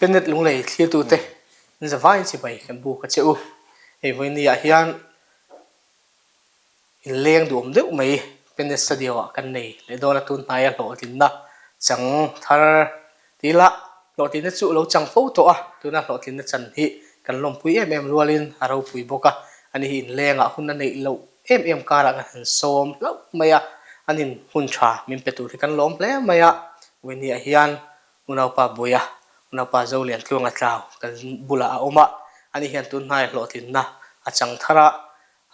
Planet Lunglei thlirtute in zavaiin chibai kan buk a che u. Hei vawinia hian inleng duhawm deuh mai Planet Studio ah kan nei leh dawn a, tun hnaia hlawhtlinna chang thar ti ila hlawhtlinna chu lo chang fo tawh a, tuna hlawhtlinna chan hi kan lawmpui em em rualin a ropui bawk a, ani hi inlengah hun a neih loh em em karah kan han sawm hlauh mai a, an in hun tha min pe tur hi kan lawm hle mai a, vawinia hian Unaupa Buia, Unaupa Zolian Tluanga Tlau kan bulah a awm a, ani hian tun hnai hlawhtlinna a chang thar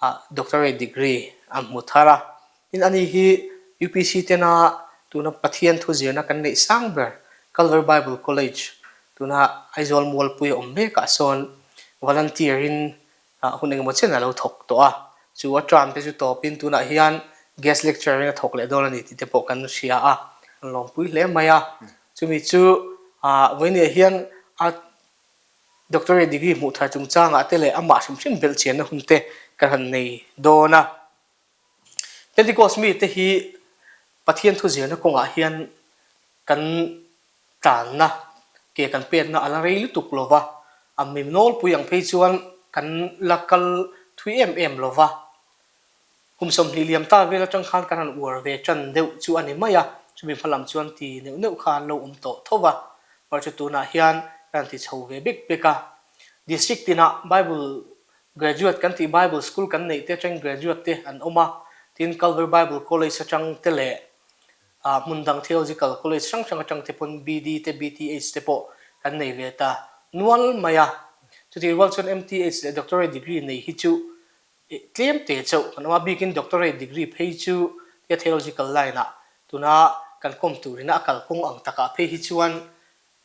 a, doctorate degree a hmu thar a. Tin, ani hi UPC tena tuna Pathian thu zirna kan neih sang ber Calvary Bible College tuna Aizawl Mualpui a awm mekah sawn volunteer in hun engemaw chen a lo thawk tawh a, chu a term te chu tawpin tunah hian guest lecturer in a thawk leh dawn a ni tih te pawh kan hria a, kan lawmpui hle mai a. Chumi chu vawinia hian a doctorate degree hmuh thar chungchangah te leh amah hrim hrim belh chianna hun te kan han nei dawn a. Pentecost mite hi Pathian thu zirna kawngah hian kan tlanna ke kan petna a la rei lutuk lo va, a mi nawlpui ang phei chuan kan la kal thui em em lo va. Kum 20 liam ta vel atang khan kan han uar ve tan deuh chu a ni mai a, chumi hma lam chuan ti neuh neuh kha an lo awm tawh tho va, mahse tunah hian kan han ti chho ve bek bek a. District tinah Bible Graduate kan tih Bible School kan neih te atangin graduate te an awm a, tin Calvary Bible College atang te leh Ah hmun dang Theological College hrang hrang atang te pawn BD te BTH te pawh kan nei ve ta nual mai a. Chutih rual chuan MTH leh Doctorate degree nei hi chu tlem te chauh kan awm a, bikin Doctorate degree phei chu tia Theological line ah tuna kan kawm turina a kalkawng ang takah phei hi chuan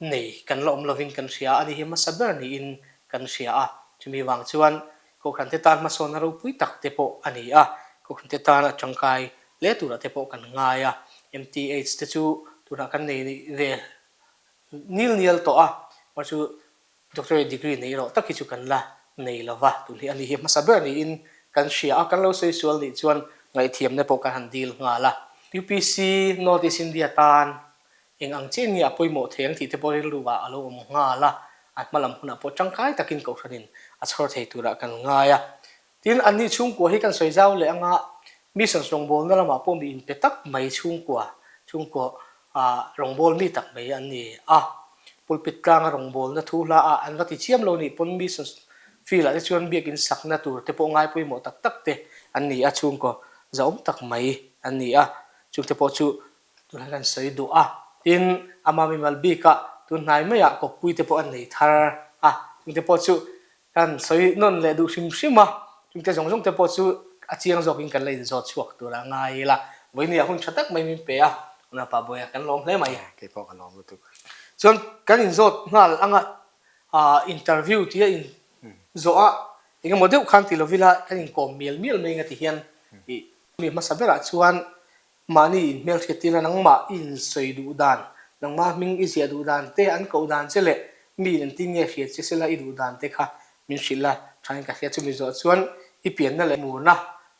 nei kan la awm lovin kan hria a, ani hi hmasa ber niin kan hria a, chumi vang chuan Kohhran te tan hmasawnna ropui tak te pawh a ni a, Kohhran te tan a tangkai hle turah te pawh kan ngai a, MTH te chu tunah kan nei ve nil nial tawh a, mahse chu Doctorate degree nei erawh tak hi chu kan la nei lova, tun hi ani hi hmasa ber niin kan hria a, kan lo sawi sual nih chuan ngaihthiamna pawh kan han dil nghal a. UPC North East India tan Eng ang chiah nge a pawimawh thei ang tih te pawh rilru ah a lo awm nghal a, a hma lam hunah pawh tangkai takin Kohhranin a chhawr thei turah kan ngai a. Tin, anni chhungkua hi kan sawi zau leh anga missions rawngbawlna lamah pawh mi inpe tak mai chhungkua, chhungkua ah rawngbâwl mi tak mai an ni a. Pulpit tlanga rawngbawlna thu hla ah an va ti chiam lo nih pawn missions field ah te chuan biakin sakna tur te pawh ngai pawimawh tak tak te an ni a, chhungkaw zahawm tak mai an ni a. Chungte pawh chu Tunah kan sawi duh a, tin ama mimal bikah tun hnai maiah kawppui te pawh an nei thar a, chungte pawh chu kan sawi nawn leh duh hrim hrim a, chungte zawng zawng te pawh chu a chiang zawkin kan la inzawt chhuak tur a ngai ila, vawinia hun tha tak mai min pe a, Unapa Bawiha kan lawm hle mai. Kei pawh ka lawm lutuk. Chuan kan inzawt nghal anga interview tia in zawh a, engemaw deuh khan ti lovila kan inkawm mial mial mai nga ti hian mi hmasa berah chuan Mahni inhmelhriat ila nangmah i insawi duh dan, nangmah hming i ziah duh dan te, an koh dan che leh mi in engtin nge hriat che sela i duh dan te kha min hrilh la, thain ka hria chumi zawh chuan i pianna leh murna,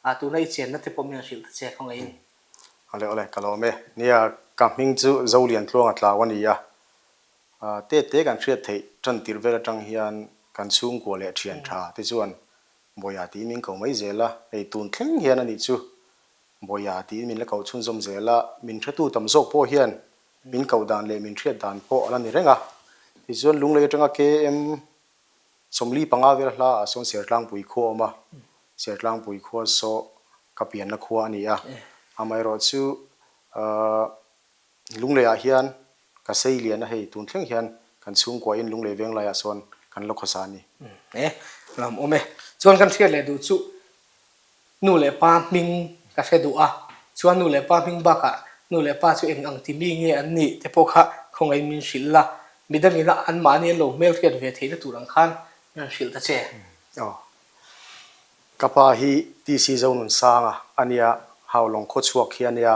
ah tuna i chenna te pawh min han hrilh ta che khawngaihin. Awle awle, ka lawm e. Nia, ka hming chu Zolian Tluanga Tlau a ni a. Te te kan hriat theih tan tirh vel atang hian kan chhungkua leh thian tha te chuan Bawiha tiin min ko mai zel a, hei tun thleng hian a nih chu Bawiha tiin min la koh chhunzawm zel a, min hretu tam zawk pawh hian min koh dan leh min hriat dan pawh a la ni reng a. Tichuan Lunglei atanga KM 45 vel hla ah sawn Sertlangpui khua a awm a, Sertlangpui khua saw ka pianna khua a ni a, amaherawhchu Lunglei ah hian ka sei lian a hei tun thleng hian kan chhungkua in Lunglei veng lai ah sawn kan la khawsa a ni. E, lam awm e. Chuan kan hriat leh duh chu nu leh pa hming ka hre duh a, chuan nu leh pa hming bakah nu leh pa chu eng ang ti mi nge an nih te pawh kha khawngaih min hrilh la, midangin a anmahni an lo hmelhriat ve theihna tur ang khan min rawn hrilh ta che. Aw. Ka pa hi TC Zonunsanga a nia, Haulawng khawchhuak hi a nia.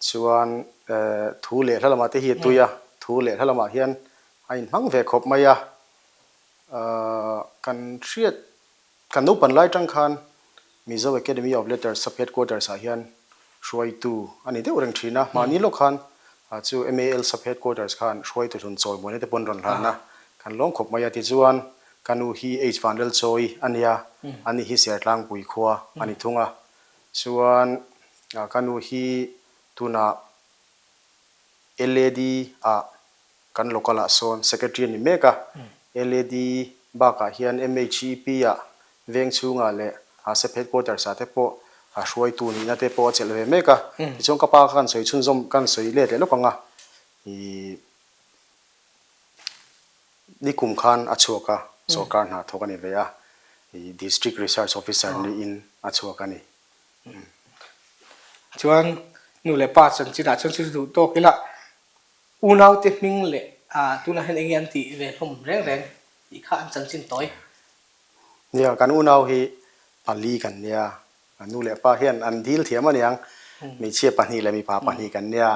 Chuan thu leh hla lamah te hi a tui a, thu leh hla lamah hian a inhmang ve khawp mai a. Kan hriat, kan naupan lai tang khan Mizo Academy of Letters Sub Headquarters ah hian hruaitu a ni deuh reng thin a. Mahni lawk khan Chu MAL Sub Headquarters khan hruaitu hlun chawi muaina te pawn rawn hlan a, kan lawm khawp mai a. Tichuan, ka nu hi H Vanlalchawi a nia, ani hi Sertlangpui khua a ni thung a. Chuan, ka nu hi tunah LAD ah kan local ah sawn Secretary a ni mek a, LAD bakah hian MHEP ah veng chhungah leh SEP Headquarters ah te pawh a hruaitu nihna te pawh a chelh ve mek a. Tichuan ka pa kha kan sawi chhunzawm kan sawi let leh lawk ang a, ih nikum khan a chhuak a, sorkar hna thawk a ni ve a, ih District Research Officer niin a chhuak a ni. Chuan nu leh pa chanchinah chuan chu duh tawk ila Unaute hming leh tunah hian enge an tih ve hlawm reng reng tih kha an chanchin tawi. Nia, kan unau hi pali kan nia, nu leh pa hian an dil thiam aniang, hmeichhia pahnih leh mipa pahnih kan nia,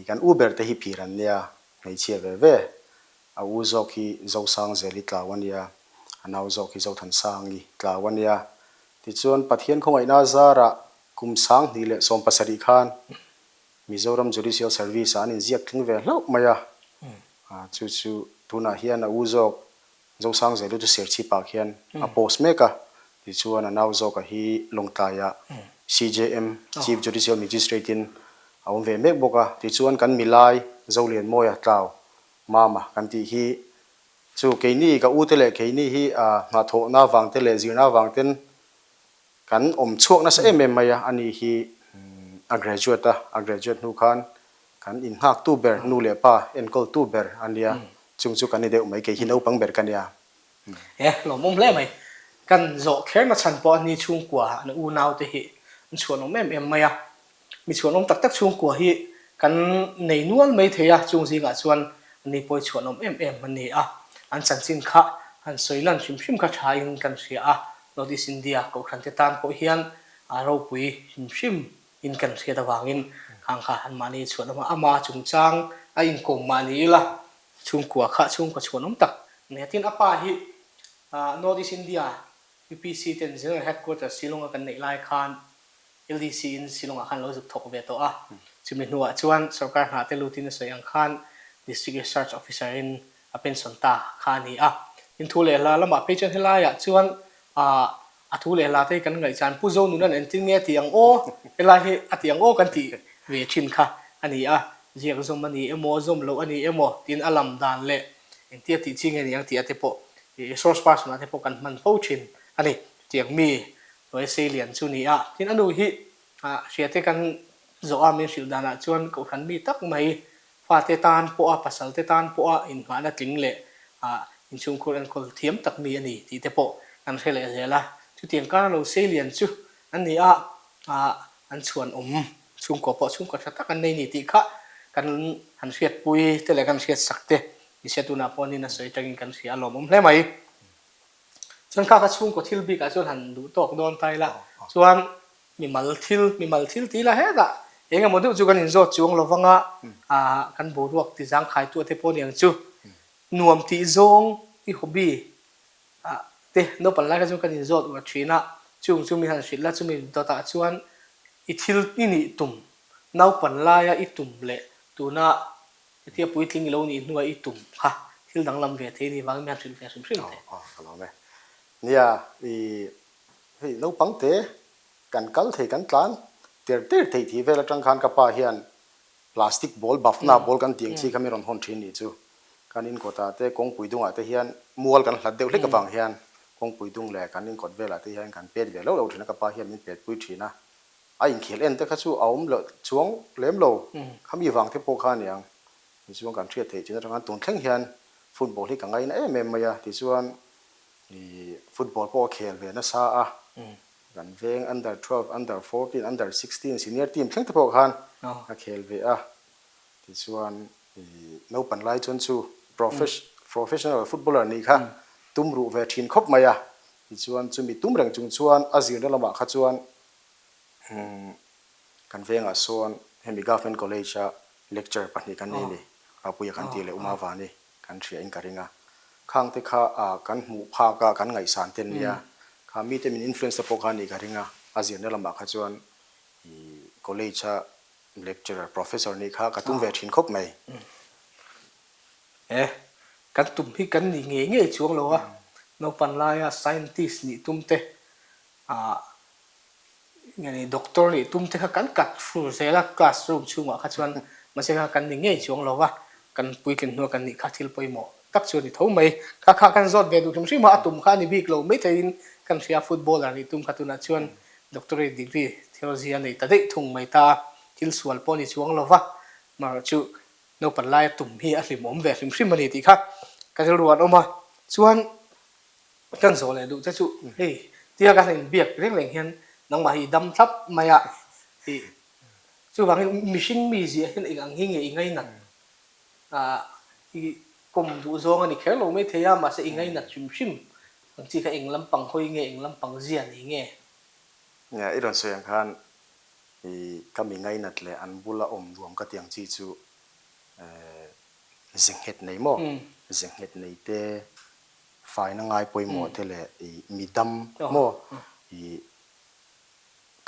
kan u ber te hi phir an nia, hmeichhia ve ve, a u zawk hi Zosangzeli tlau ania, a nau zawk hi Zothansangi tlau ania, tichuan Pathian khawngaihna zarah kum 2017 khan Mizoram Judicial Service ah an inziak tling ve hlauh mai a, chu chu tunah hian a u zawk Zosangzelu chu Serchhip ah khian a post mek a, tichuan a nau zawka hi Lawngtlai ah CJM, Chief Judicial Magistrate in a awm ve mek bawk a, tichuan kan milai Zolianmawia Tlau Mama kan tih hi chu keini ka ute leh keini hi hnathawhna vang te leh zirna vang ten Kan awm chhuak nasa em em mai a, ani hi a graduate a, a graduate hnu khan kan innghaktu ber, nu leh pa enkawltu ber a nia, chung chu kan ni deuh mai, kei hi naupang ber ka nia. E, lawmawm hle mai. Kan zawh kherna chhan pawh ani chhungkua, an unaute hi an chhuanawm em em mai a. Mi chhuanawm tak tak chhungkua hi kan nei nual mai thei a, chung zingah chuan ani pawi chhuanawm em em a ni a. An chanchin kha han sawi lan hrim hrim kha thain kan hria a, North East India kohhran te tan pawh hian a ropui hrim hrim in kan hriat avangin khang kha anmahni chhuanawm a, ama chungchang a inkawm mah ni ila chhungkua kha chhungkua chhuanawm tak a ni a. Tin, a pa hi North East India UPC ten General Headquarters Shillong a kan neih lai khan LDC in Shillong ah khan lo zuk thawk ve tawh a, chumi hnuah chuan sorkar hna te lutin a sawi ang khan District Research Officer in a pension ta kha a ni a. Tin thu leh hla lamah phei chuan helaiah chuan ah a thu leh hla te hi kan ngaihchan Pu Zonunan engtin nge a ti ang aw, helai hi a ti ang aw kan tih ve thin kha a ni a, ziak zawm a ni emaw zawm loh a ni emaw tin a lam dan leh engtia tih chi nge ni ang tih a te pawh resource person ah te pawh kan hman fo thin a ni. Chutiang mi Hnuai Seilian chu ni a, tin a nu hi hriate kan zawh a min hrilh danah chuan kohhran mi tak mai fate tan pawha pasal te tan pawha inngahna tling leh inchhungkhur enkawl thiam tak mi a ni tih te pawh kan hre leh zel a. Chutiang kar lo Seilian chu an ni a, an chhuanawm chhungkua pawh chhungkua tha tak an nei ni tih kha kan han hriatpui te leh kan hriatsak te nise tunah pawh nin a sawi tangin kan hria a lawmawm hle mai. Chuan kha kha chhungkaw thil bikah chuan han duh tawk dawn ta ila chuan mimal thil mimal thil ti ila hetah eng emaw deuh chu kan inzawt chuang lo vanga ah kan boruak ti zangkhai tu te pawh aniang chu nuam tih zawng i hobby ah te naupang lai kha chuan kan inzawt uar thin a chung chu mi han hrilh la chumi dawtah chuan i thil i nih tum naupan laia i tum leh tuna Hetia puitling i lo nih hnuah i tum kha thil danglam ve thei ni vangin mi han hrilh ve hrim hrim teh. Aw ka lawm e. Nia, i hei naupang te kan kal thei kan tlan ter ter thei tih vel atang khan ka pa hian plastic ball bafna ball kan tih ang chi kha mi rawn hawn thin nih chu. Kan inkawtah te kawngpui dungah te hian mual kan hlat deuh hlek avang hian kawngpui dung leh kan inkawt velah te hian kan pet ve loh loh thin a ka pa hian min pet pui thin a. A inkhel en te kha chu a awm loh chuang lem lo, khami vang te pawh kha aniang. Tichuan kan hriat theih chin atanga tun thleng hian football hi ka ngaina em em mai a, tichuan ih football pawh a khel ve nasa a, kan veng under 12, under 14, under 16 senior team thleng te pawh khan a khel ve a, tichuan ih naupan lai chuan chu professional footballer nih kha tum ruh ve thin khawp mai a, tichuan chumi tum reng chung chuan a zirna lamah kha chuan Kan vengah sawn hemi Government College a lecture pahnih kan nei ni, Rapuia kan tih leh Uma Vani kan hria in ka ring a. Khang te kha kan hmuh phak a, kan ngaihsan te an nia. Kha mite min influence te pawh kha a nih ka ring a, a zirna lamah kha chuan college a. Lecturer, Professor nih kha ka tum ve thin khawp mai. E, kan tum hi kan ni ngei ngei chuang lo a, naupan laia scientist nih tum te, ah nge ni doctor nih tum te kha kan kat fur zel a classroom chhungah kha chuan mahse kha kan ni ngei chuang lo va, kan puitlin hnua kan nih kha thil pawimawh tak chu a ni tho mai. Kha kha kan zawt ve duh hrim hrim a, a tum kha a ni bik lo maitheiin kan hria footballer nih tum kha tunah chuan Doctorate degree theology a nei ta daih thung mai ta a, thil sual pawh a ni chuang lo va, amaherawh chu naupan laia tum hi a hlimawm ve hrim hrim a ni tih kha ka rilru an awm a. Chuan kan zawh leh duh che chu hei tia kan inbiak reng reng hian nangmah hi i dam thlap mai a tih chuvangin mihring mi ziah hian eng ang hi nge i ngainat ah i kawm duh zawng a ni kher lo mai thei a, mahse i ngainat hrim hrim ang chi kha eng lampang hawi nge eng lampang zia ni nge? Nia, i rawn sawi ang khan i ka mi ngainat leh an bula awm nuam ka ti ang chi chu eh ze nghet nei maw? Ze nghet nei te, faina ngai pawimawh te leh i mi dam maw? I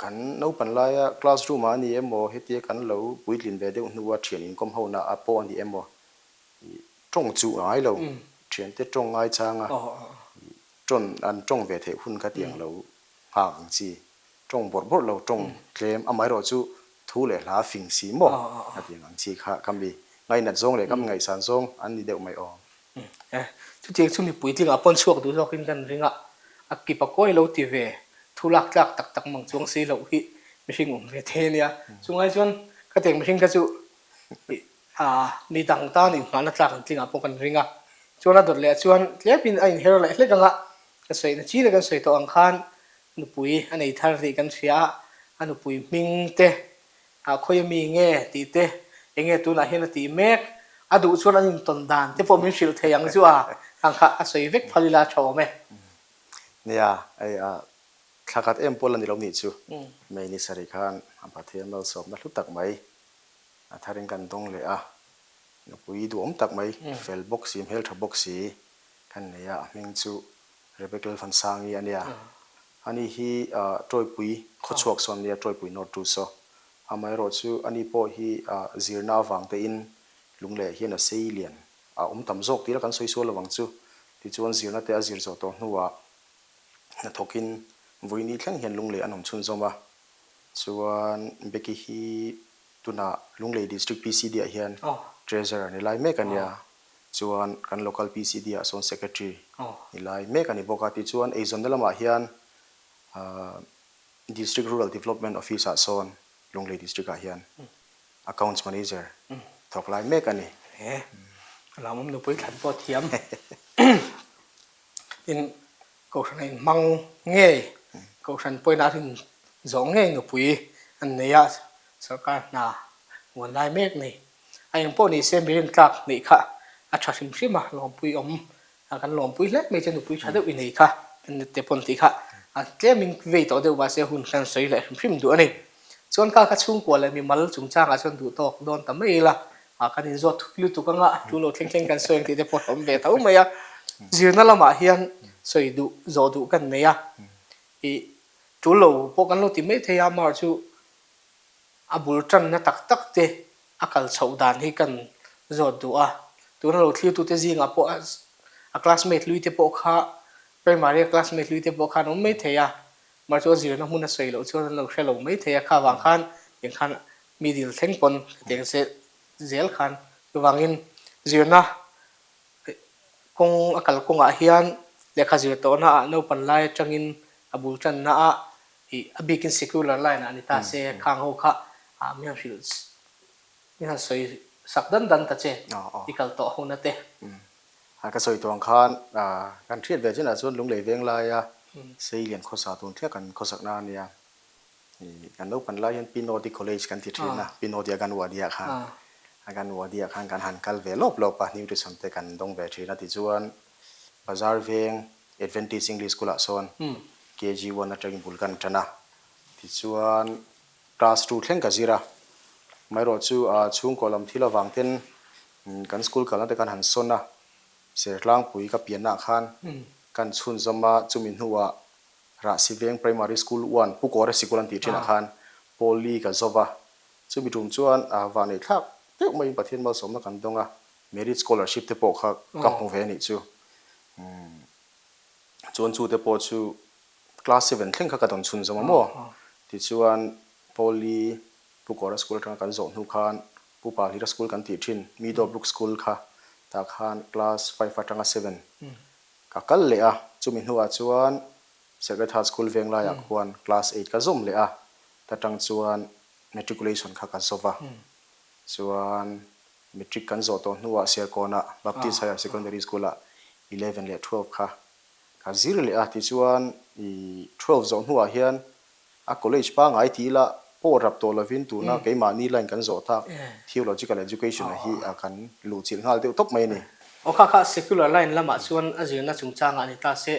Kan naupan laia classroom ah a ni emaw, hetia kan lo puitlin ve deuh hnua thian inkawm ho na ah pawh a ni emaw, ih tawng chu a ngai lo, thiante tawng ngai changa ih tawn an tawng ve theih hun kha tiang lo nghak ang chi, tawng bawrh bawrh lo tawng tlem, amaherawh chu thu leh hla fing si maw a tiang ang chi kha ka mi ngainat zawng leh ka mi ngaihsan zawng an ni deuh mai awm. E, chutiang chu mipui tlingah pawn chhuak duh zawkin kan ring a, a kip a kawi lo ti ve, thu lak tlak tak tak mang chuang si loh hi mihring awm ve thei a nia. Chungai chuan khatiang mihring kha chu mi dang tan inhmahna tlak an tlingah pawh kan ring a, chuan a dawt leh chuan tlemin a inher leh hlek ang a, ka sawina chi leh kan sawi tawh ang khan nupui a nei thar tih kan hria a, a nupui hming te Ah khawi ami nge tih te, eng nge tunah hian a tih mek, a duh chuan an intawn dan te pawh min hrilh thei ang chu a, khang kha a sawi vek phal ila a tha awm e. Nia, hei a thla khat em pawh la ni lo nih chu, May ni sarih khan a Pathian malsawmna hlu tak mai a tharin kan dawng leh a, nupui duhawm tak mai, fel bawk si, hmeltha bawk si kan nei a, a hming chu Rebecca Lalvansangi a nia. Ani hi Tawipui khawchhuak sawn nia, Tawipui North tu saw. Amaherawh chu ani pawh hi zirna avang tein lungleh hian a sei lian a awm tam zawk tih la kan sawi sual lovang chu. Tichuan zirna te a zir zawh tawh hnuah hnathawkin vawiini thleng hian lungleh an awm chhunzawm a. Chuan Becky hi tunah Lunglei District PCD ah hian Treasurer ni lai mek a nia. Chuan kan local PCD ah sawn secretary ni lai mek a ni bawk a, tichuan eizawnna lamah hian District Rural Development Office ah sawn Lunglei District ah hian Accounts Manager thawk lai mek a ni. He lamawm nupui thlan pawh thiam tin Kohhran a inhmang ngei, Kohhran pawhin a rin zawh ngei nupui an nei a, sorkar hna muan lai mek nei. A eng pawh ni se mirin tlak neih kha a tha hrim hrim a, lawmpui awm a kan lawmpui hle mai che nupui tha deuh i nei kha te pawn tih kha a tlemin vei tawh deuh mahse hun kan sawi leh hrim hrim duh a ni. Chuan kha kha chhungkua leh mimal chungchangah chuan duh tawk dawn ta mai ila ah kan inzawt thui lutuk anga a tul lo thleng thleng kan sawi ang tih te pawh a awm ve tho mai a. Zirna lamah hian sawi duh zawh duh kan nei a, ih tul lo pawh kan lo ti mai thei a, amaherawhchu chu A bul tanna tak tak te a kal chhoh dan hi kan zawt duh a, tuna lo thlirtute zingah pawh a classmate lui te pawh kha primary a classmate lui te pawh khan awm mai thei a, mahse a zirna hmun a sawi loh chuan an lo hre lo mai thei a, kha vang khan tiang khan middle thleng pawn tiang zel khan chuvangin zirna kawng a kal kawngah hian lehkha zir tawhna ah naupan lai atangin a bul tanna ah Ih, a bikin secular line ah ni ta se, khang ho kha ah mi han hrilh, mi han sawi sak dan dan ta che, i kal tawh ho na te. A ka sawi tawh ang khan kan hriat ve chinah chuan Lunglei veng laia Seilian khawsa tun thliah kan khawsakna a nia. Ih, kan naupan lai hian Pinodi College kan ti thin a, Pinodi Aganwadi ah khan, Aganwadi ah khan kan han kal ve lawp lawp a, nutrition te kan dawng ve thin a tichuan Bazar veng Adventist English School ah sawn KG one atangin bul kan tan a, tichuan class two thleng ka zir a, amaherawh chu chhungkaw lam thil avang ten kan school kalna te kan han sawn a, Sertlangpui ka pianna ah khan kan chhunzawm a, chumi hnuah Rahsiveng Primary School one Pu Kawra Sikul an tih thinah khan Poly ka zawv a. Chumi tum chuan vahneih thlak deuh maiin Pathian malsawmna kan dawng a, merit scholarship te pawh kha ka hmu ve a nih chu. Chuan chu te pawh chu class seven thleng kha ka dawn chhun zawm a maw? Tichuan Poly Pu Kawra School atanga kan zawh hnu khan Pu Pahlira School kan tih thin Meadowbrook School kha tah khan class five atanga seven ka kal leh a, chumi hnuah chuan Sacred Heart School Venglaiah khuan class eight ka zawm leh a, ta tang chuan matriculation kha ka zawv a, chuan matric kan zawh tawh hnuah Serkawnah Baptist Higher Secondary School-ah eleven leh twelve kha ka zir leh a, tichuan i twelve zawh hnuah hian a college pangngai ti ila pawh rap tawh lovin tuna keimahni line kan zawh tak theological education a hi kan luhchilh nghal deuh tawp mai a ni. Aw kha kha secular line lamah chuan a zirna chungchangah ni ta se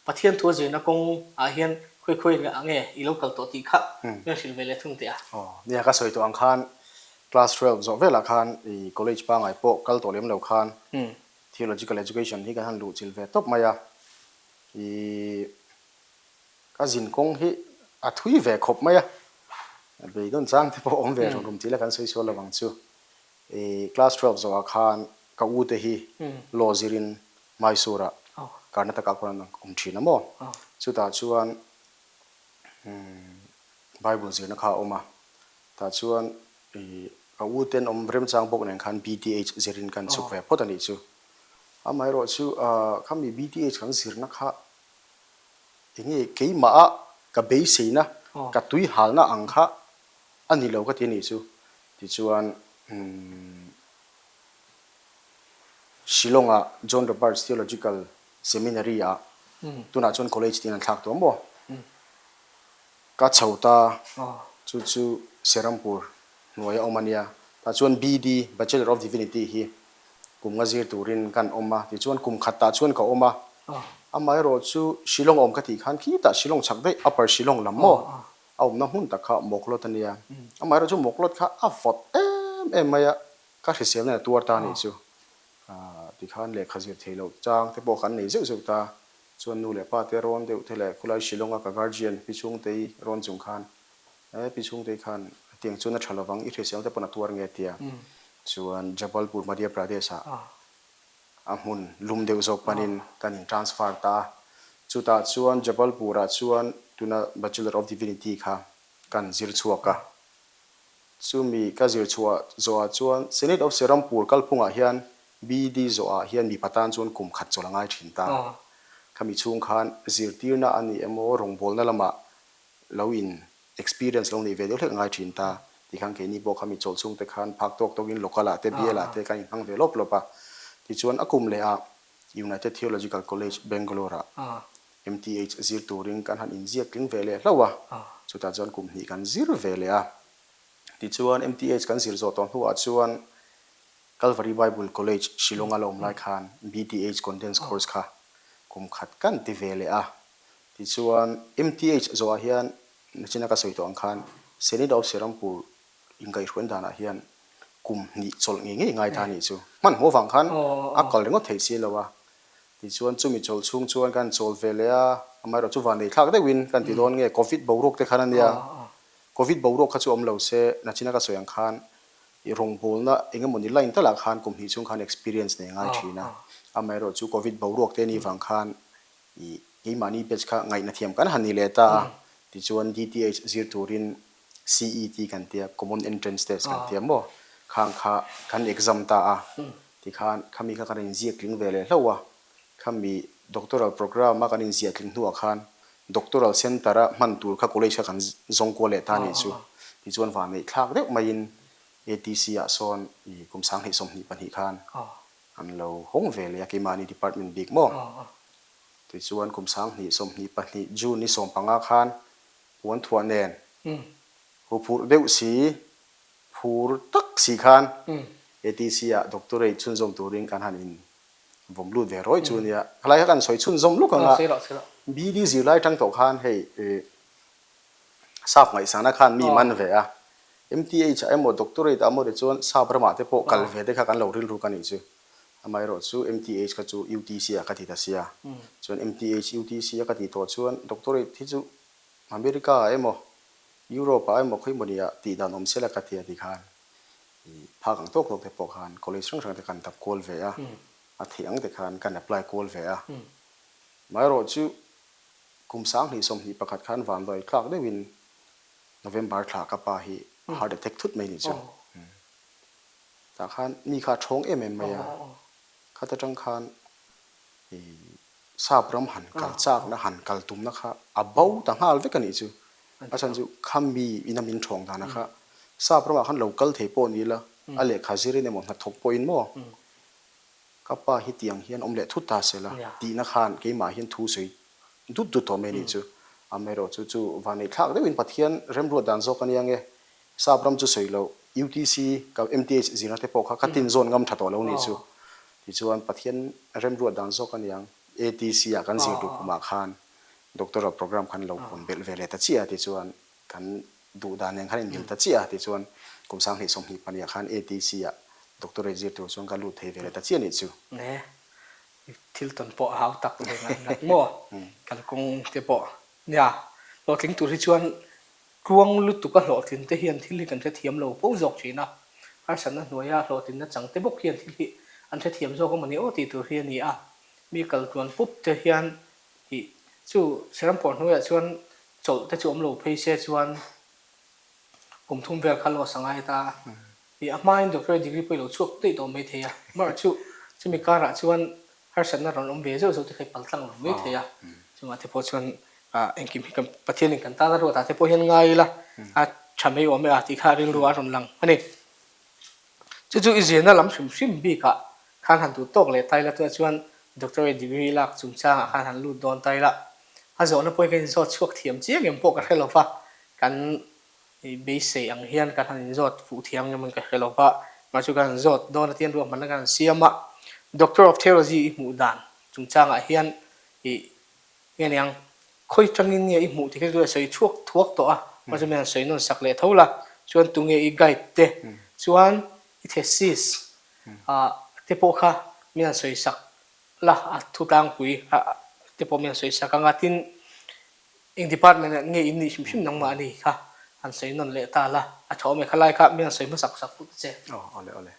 Pathian thu a zirna kawng ah hian khawi khawi ah nge i lo kal tawh tih kha min hrilh ve leh thung teh a. Aw, nia ka sawi tawh ang khan class 12 zawh velah khan i college pangngai pawh kal tawh lem lo khan theological education hi kan han luhchilh ve tawp mai a, i ka zin kawng hi a thui ve khawp mai a, beidawn chang te pawh awm ve rum rum tih la kan sawi sual lo ang chu. I class 12 zawhah khan ka u te hi law zirin Mysore-ah Karnataka khuan an awm thin a maw? Chutah chuan Bible zirna kha a awm a, tah chuan ka u ten awm remchang bawk nen khan BTH zirin kan chhuk ve phawt a nih chu. Amaherawh chu khami BTH kan zirna kha enge keimah ka beiseina, ka tuihalna ang kha a ni lo ka ti a nih chu. Tichuan Shillong-ah John Roberts Theological Seminary-ah tunah chuan college tiin an thlak tawh maw? Ka chho ta, chu chu Serampur hnuaia awm a nia. Tah chuan BD, Bachelor of Divinity, hi kum nga zir turin kan awm a, tichuan kum khat tah chuan ka awm a. Amaherawh chu Shillong a awm ka tih khan khitah Shillong chhak daih, Upper Shillong lam maw? A awmna hmun tak kha Mawklawt a nia. Amaherawh chu Mawklawt kha a vawt em em mai a. Ka hriselna a tuar ta anih chu. Tikhan lehkha zir thei loh chang te pawh kan nei zeuh zeuh ta. Chuan nu leh pa te rawn deuh te leh khulai Shillong a ka guardian Pi Chhungtei rawn chung khan e Pi Chhungtei khan tiang chuan a tha lovang i hriselna te pawn a tuar nge tia. Chuan Jabalpur Madhya Pradesh ah a hmun lum deuh zawk panin kan in transfer ta a. Chutah chuan Jabalpur ah chuan tuna Bachelor of Divinity kha kan zir chhuak a. Chumi ka zir chhuah zawhah chuan Senate of Serampur kalphungah hian BEd zawhah hian mipa tan chuan kum khat chawlh a ngai thin ta. Khami chhung khan zirtirna a ni emaw rawngbawlna lamah lo in experience lo neih ve deuh hlek a ngai thin ta. Tikhan keini pawh khami chawlh chhungte khan phak tawk tawkin local ah te bial ah te kan inhmang ve lawp lawp a. Tichuan a kum lehah United Theological College Bangalore ah MTH zir turin kan han inziak tling ve leh hlauh a, chutah chuan kum hnih kan zir ve leh a. Tichuan MTH kan zir zawh tawh hnuah chuan Calvary Bible College Shillong-a la awm lai khan BTH Condensed Course kha kum khat kan ti ve leh a. Tichuan MTH zawhah hian nachina ka sawi tawh ang khan Senate of Serampur Inkaihhruain danah hian kum hnih chawlh ngei ngei ngai ta a nih chu. Hmanhmawh vang khan a kal ringawt thei si lo a. Tichuan chumi chawlh chhung chuan kan chawl ve leh a, amaherawh chu vannei thlak deuhin kan ti dawn nge Covid boruak te khan a nia. Covid boruak kha chu awm lo se, nachina ka sawi ang khan i rawngbawlna eng emawni line talah khan kum hnih chhung khan experience nei ngai thin a. Amaherawh chu Covid boruak te ni vang khan i keimahni batch kha ngaihna thiam kan han ni leh ta a. Tichuan DTH zir turin CET kan tia, Common Entrance Test kan tia maw? Khang kha kan exam ta a, tikhan khami kha kan inziak tling ve leh hlauh a, khami doctoral programme a kan inziah tling hnuah khan doctoral centre a hman tur kha college kha kan zawng kual leh ta a nih chu. Tichuan vanneih thlak deuh maiin ATC ah sawn i kum 2022 khan an lo hawng ve leh a, keimahni department bik maw? Tichuan kum 2022 June ni 15 khan Puan thuah nen huphurh deuh si, phur tak si khan ATC ah doctorate chhunzawm turin kan han in vawm lut ve rawih chu nia. Khalai kha kan sawi chhunzawm luk ang a, BD zirlai tang tawh khan hei sap ngaihsana khan mi man ve a, MTH ah emaw doctorate ah emaw te chuan sap ramah te pawh kal ve te kha kan lo rilruk a nih chu. Amaherawh chu MTH kha chu UTC ah ka ti ta sia, chuan MTH UTC a ka tih tawh chuan doctorate hi chu America ah emaw. Europe ah emaw khawi mawni ah tih dan awm sela ka ti a ti khan ih phak ang tawk tawk te pawh khan college hrang hrang te kan dap kual ve a, a theih ang te khan kan apply kual ve a. Amaherawhchu kum 2021 khan vanduai tlak deuhin November thla ka pa hi heart attack thut mai ni chu. Tah khan mi kha a thawng em em mai a, khat atang khan ih sap ram han kal chakna han kal tumna kha a bo ta nghal vek a nih chu. A chhan chu kha mi ina min thawng dana kha sap ramah khan lo kal thei pawh ni ila a lehkha zirin emaw hnathawk pawhin maw ka pa hi tiang hian awm leh thut ta sela tihna khan keimah hian thu sawi dut dut tawh mai a nih chu. Amaherawhchu chu vanneih thlak deuhin Pathian remruat dan zawk a nia nge Sap ram chu sawi loh, UTC ka MTH zirna te pawh kha ka tin zawn ngam tha tawh lo nih chu. Tichuan Pathian remruat dan zawk a niang, ATC ah kan zir duh kumah khan Doctoral program khan lo hawn belh ve leh ta chiah a tichuan kan duh dan nen khan inmil ta chiah a tichuan kum 2024 ah khan ATC ah Doctorate zir tur chuan ka lut thei ve leh ta chiah nih chu. Ne, thil tawn pawh a hau tak ve ngat ngat maw? Kalkawng te pawh nia, hlawhtling tur hi chuan Tluang lutuk a hlawhtlin te hian thil hi kan hrethiam lo fo zawk thin a, harsatna hnuaia hlawhtlinna chang te bawk hian thil hi an hrethiam zawk a mawni aw tih tur hi a ni a. Mi kal tluan pup te hian ih chu Serampore hnuaiah chuan chawlh te chu awm lo phei se chuan kum thum vel kha loss a ngai ta a. Ih a hmain doctorate degree pawh i lo chhuak daih tawh mai thei a, amaherawhchu chu chumi karah chuan Harsatna rawn awm ve zeuh zeuh te kha i pal tlang lo mai thei a, chungah te pawh chuan engkim hi kan Pathianin kan tana ruatah te pawh hian ngai ila a tha mai awm e a tih kha rilru a rawn lang a ni. Chu chu i zirna lam hrim hrim bikah khan han duh tawk leh ta ila tunah chuan doctorate degree lak chungchangah khan han lut dawn ta ila a zawhna pawhin kan inzawt chhuak thiam chiang em pawh ka hre lo va, kan I beisei ang hian kan han inzawt fuh thiam ngem in ka hre lo va, mahse kan han zawt dawn a tian ruahmanna kan han siam a. Doctor of Theology i hmuh dan chungchangah hian i nge niang khawi tangin nge i hmuh tih kha chu a sawi chhuak thuak tawh a, mahse mi han sawi nawn sak leh tho la, chuan tunge i guide te, chuan i thesis ah te pawh kha mi han sawi sak la, a thutlangpui te pawh mi han sawi sak ang a, tin Eng department ah nge in nih hrim hrim nangmah a ni kha han sawi nawn leh ta la, a tha awm e khalai kha mi han sawi hmasak sak put che. Aw awle awle.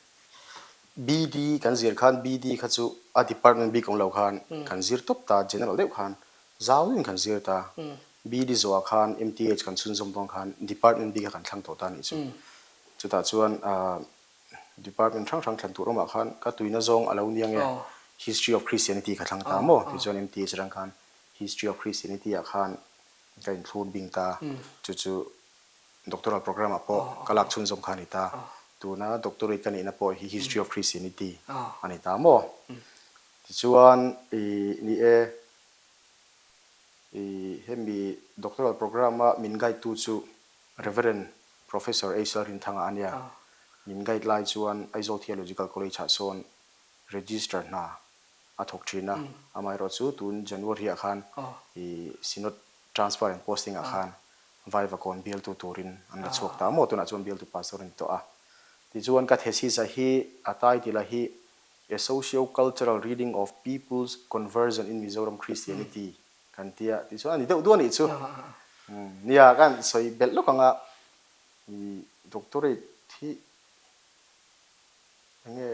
BD kan zir khan BD kha chu a department bik awm lo khan kan zir tawp ta general deuh khan zau deuhin kan zir ta. BD zawhah khan MTH kan chhunzawm dawn khan department bik kha kan thlang tawh ta a nih chu. Chutah chuan department hrang hrang thlan tur awmah khan ka tuina zawng a lo nia nge History of Christianity ka thlang ta maw tichuan MTH atang khan History of Christianity ah khan ka inthlur bing ta, chu chu doctoral program ah pawh ka lak chhunzawm kha a ni ta. Tuna doctorate ka nihna pawh hi History of Christianity a ni ta maw? Tichuan ih ni e, ih hemi doctoral program a min guide tu chu Reverend Professor Aisel Rinthanga a nia. Min guide lai chuan Aizawl Theological College ah sawn register hna a thawk thin a, amaherawhchu tun January ah khan i Synod Transfer and Posting ah khan Vaivakawn bialtu turin an la chhuak ta maw, tunah chuan bialtu pastor a ni tawh a. Tichuan ka thesis a hi a title a hi A Socio-Cultural Reading of People's Conversion in Mizoram Christianity kan tia tichuan a ni deuh duah a nih chu. Nia ka han sawi belh lawk ang a, i doctorate hi enge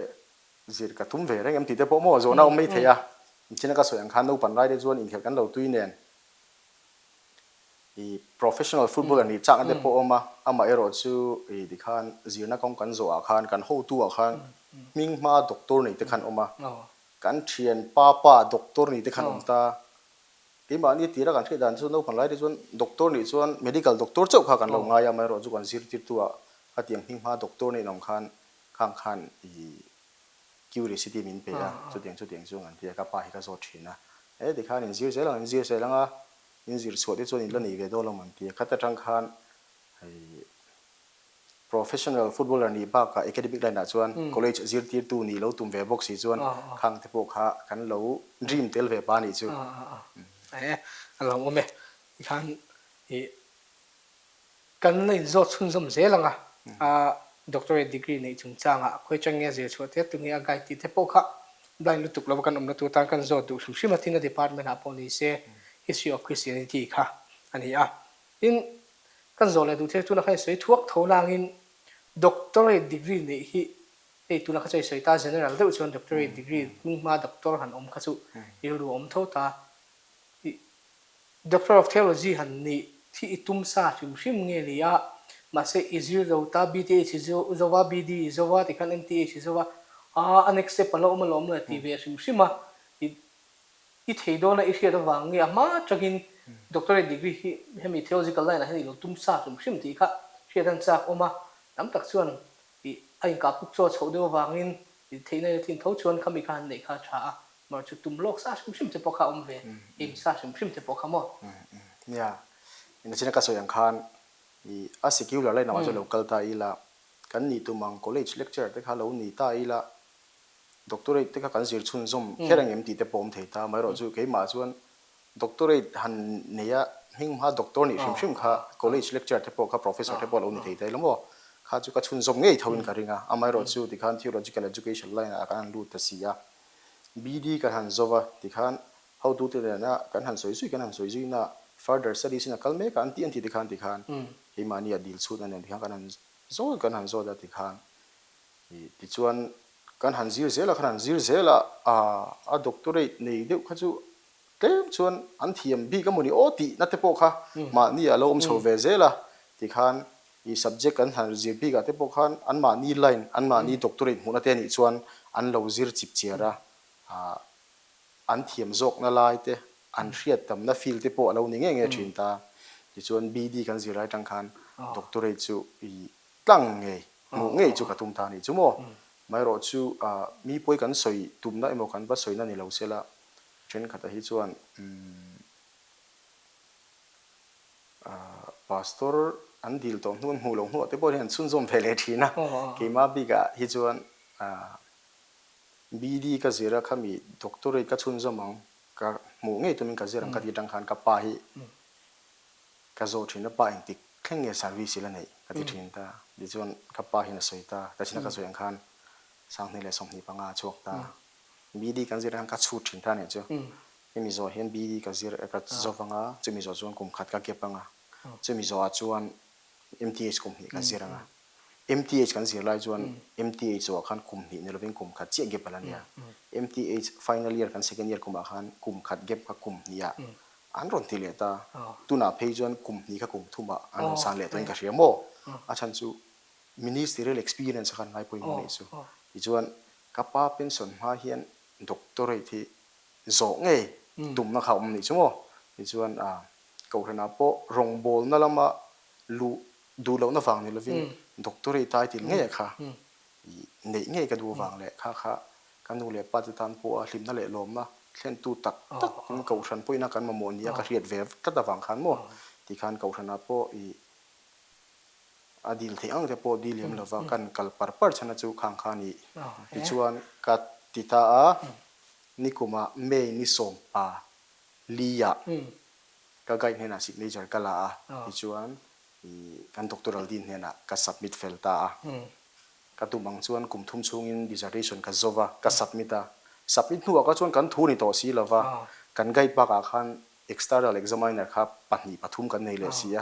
Zir ka tum ve reng em tih te pawh maw zawhna awm mai thei a, inchhina ka sawi ang khan naupan lai te chuan inkhelh kan lo tui nen i professional footballer nih chakna te pawh awm a, amah erawh chu i tikhan zirna kawng kan zawh ah khan kan hotu ah khan hming hma doctor nei te khan awm a, kan thian pa pa doctor nei te khan awm ta, keimahni tira kan hriat dan chu naupan lai te chuan doctor nih chuan medical doctor chauh kha kan lo ngai a, amaherawh chu kan zirtirtu ah khatiang hming hma doctor nei an awm khan Khang khan i curiosity min pe a, chutiang chutiang chu an ti a, ka pa hi ka zawt thin a, e tikhan in zir zel ang, in zir zel ang a, in zir chhuah te chuan in la nei ve dawn lo an ti a, khat atang khan hei professional footballer nih bakah academic line ah chuan college zirtirtu nih lo tum ve bawk si chuan khang te pawh kha kan lo dream tel ve pa nih chu. E a lo awm e, tikhan i Kan la inzawt chhunzawm zel ang a, a doctorate degree neih chungchangah khawi chang nge a zir chhuah te, tunge a guide tih te pawh kha blind lutuk lova kan awmna tur tan kan zawt duh hrim hrim a, tin a department ah pawh ni se History of Christianity kha a ni a. Tin, Kan zawh leh duh thil tuna khan i sawi thuak tho nangin doctorate degree neih hi hei tuna kha chu i sawi ta general deuh chuan doctorate degree hming hma doctor han awm kha chu rilru a awm tho ta. I Doctor of Theology han nih thi i tum sa hrim hrim nge ni a, mahse i zir zo ta BTH i zo va, BD i zo va tikhan MTH i zo va, aa a next step a la awm alawm le ti ve hrim hrim a, i i thei dawn a i hriat avang nge a hma tangin Doctorate degree hi hemi theological line ah hian i lo tum sa hrim hrim tih kha hriat an chak awm a, tam tak chuan i a inkah puk chaw chhoh deuh avangin i theihna i tlin tho chuan khami kha han neih kha a tha a. Mah chu tum lawk sa hrim hrim te pawh kha a awm ve, aim sa hrim hrim te pawh kha maw? Nia, nachina ka sawi ang khan i a secular line ah chuan lo kal ta ila, kan nih tum ang college lecturer te kha lo ni ta ila, doctorate te kha kan zir chhunzawm kher ang em tih te pawh awm thei ta, amaherawhchu keimah chuan doctorate han nei a, hming hma doctor nih hrim hrim kha college lecturer te pawh kha professor te pawh lo ni thei ta ila maw? Kha chu ka chhunzawm ngei tho in ka ring a, amaherawhchu tikhan theological education line ah kan han lut ta si a. BD kan han zauh a, tikhan hotute nena kan han sawi zui kan han sawi zui na further studies in a kal mek a an tih an tih tikhan tikhan keimahni a dil chhut a nen tikhan kan han zawt kan han zawt a tikhan ih tichuan kan han zir zel a kan han zir zel a a doctorate nei deuh kha chu tlem chuan an thiam bik a mawni aw tihna te pawh kha mahni a lo awm chho ve zel a tikhan I subject kan han zir bik ah te pawh khan anmahni line, anmahni doctorate hmuhna te anih chuan an lo zir chip chiar a, an thiam zawkna lai te, an hriat tamna field te pawh a lo ni ngei ngei thin ta. Tichuan BD kan zir lai tang khan doctorate chu i tlang ngei, hmuh ngei chu ka tum ta a nih chu maw. Amaherawh chu mi pawi kan sawi tumna emaw kan va sawina ni lo sela, thenkhatah hi chuan umm. Pastor an dil tawh hnu an hmuh loh hnuah te pawh hian an chhunzawm ve leh thin a, keimah bikah hi chuan BD ka zir a khami doctorate ka chhunzawm ang ka hmuh ngei tumin ka zir ang ka tih atang khan ka pa hi ka zawh thin a, pa engtik thleng nge service i la neih ka ti thin ta, tichuan ka pa hian a sawi ta, tachina ka sawi ang khan 2025 a chhuak ta, BD kan zir ang khan ka chhut thin ta a nih chu. Hemi zawh hian BD ka zir ka zawk ang a, chumi zawh chuan kum khat ka gap ang a, chumi zawhah chuan MTH kum hnih ka zir ang a. MTH kan zir lai chuan MTH zawhah khan kum hnih ni lovin kum khat chiah gap a la nia. MTH final year kan second year kumah khan kum khat gap kha kum hnihah an rawn ti leh ta. Tunah phei chuan kum hnih kha kum thumah an rawn san leh tawhin ka hria maw? A chhan chu ministerial experience a khan ngai pawimawh a nih chu. Tichuan ka pa pension hma hian doctorate hi zawh ngei tumna kha a awm nih chu maw? Tichuan Kohhranah pawh rawngbawlna lama luh duh lohna vang ni lovin doctorate title ngei a kha neih ngei ka duh avang leh kha kha ka nu leh pa te tan pawha hlimna leh lawmna thlentu tak tak in Kohhran pawhin a kan mamawh nia ka hriat ve tlat avang khan maw? Tikhan Kohhranah pawh ih A dil theih ang te pawh dil lem lova kan kal par par chhan a chu khang kha a ni. Tichuan ka ti ta a, nikumah May ni sawmpa li-ah ka guide hnenah signature ka la a, tichuan kan doctoral dean hnenah ka submit fel ta a. Ka tum ang chuan kum thum chhungin dissertation ka zo va, ka submit a. Submit hnuah kha chuan kan thu ni tawh si lova, kan guide bakah khan External examiner kha pahnih pathum kan nei leh si a,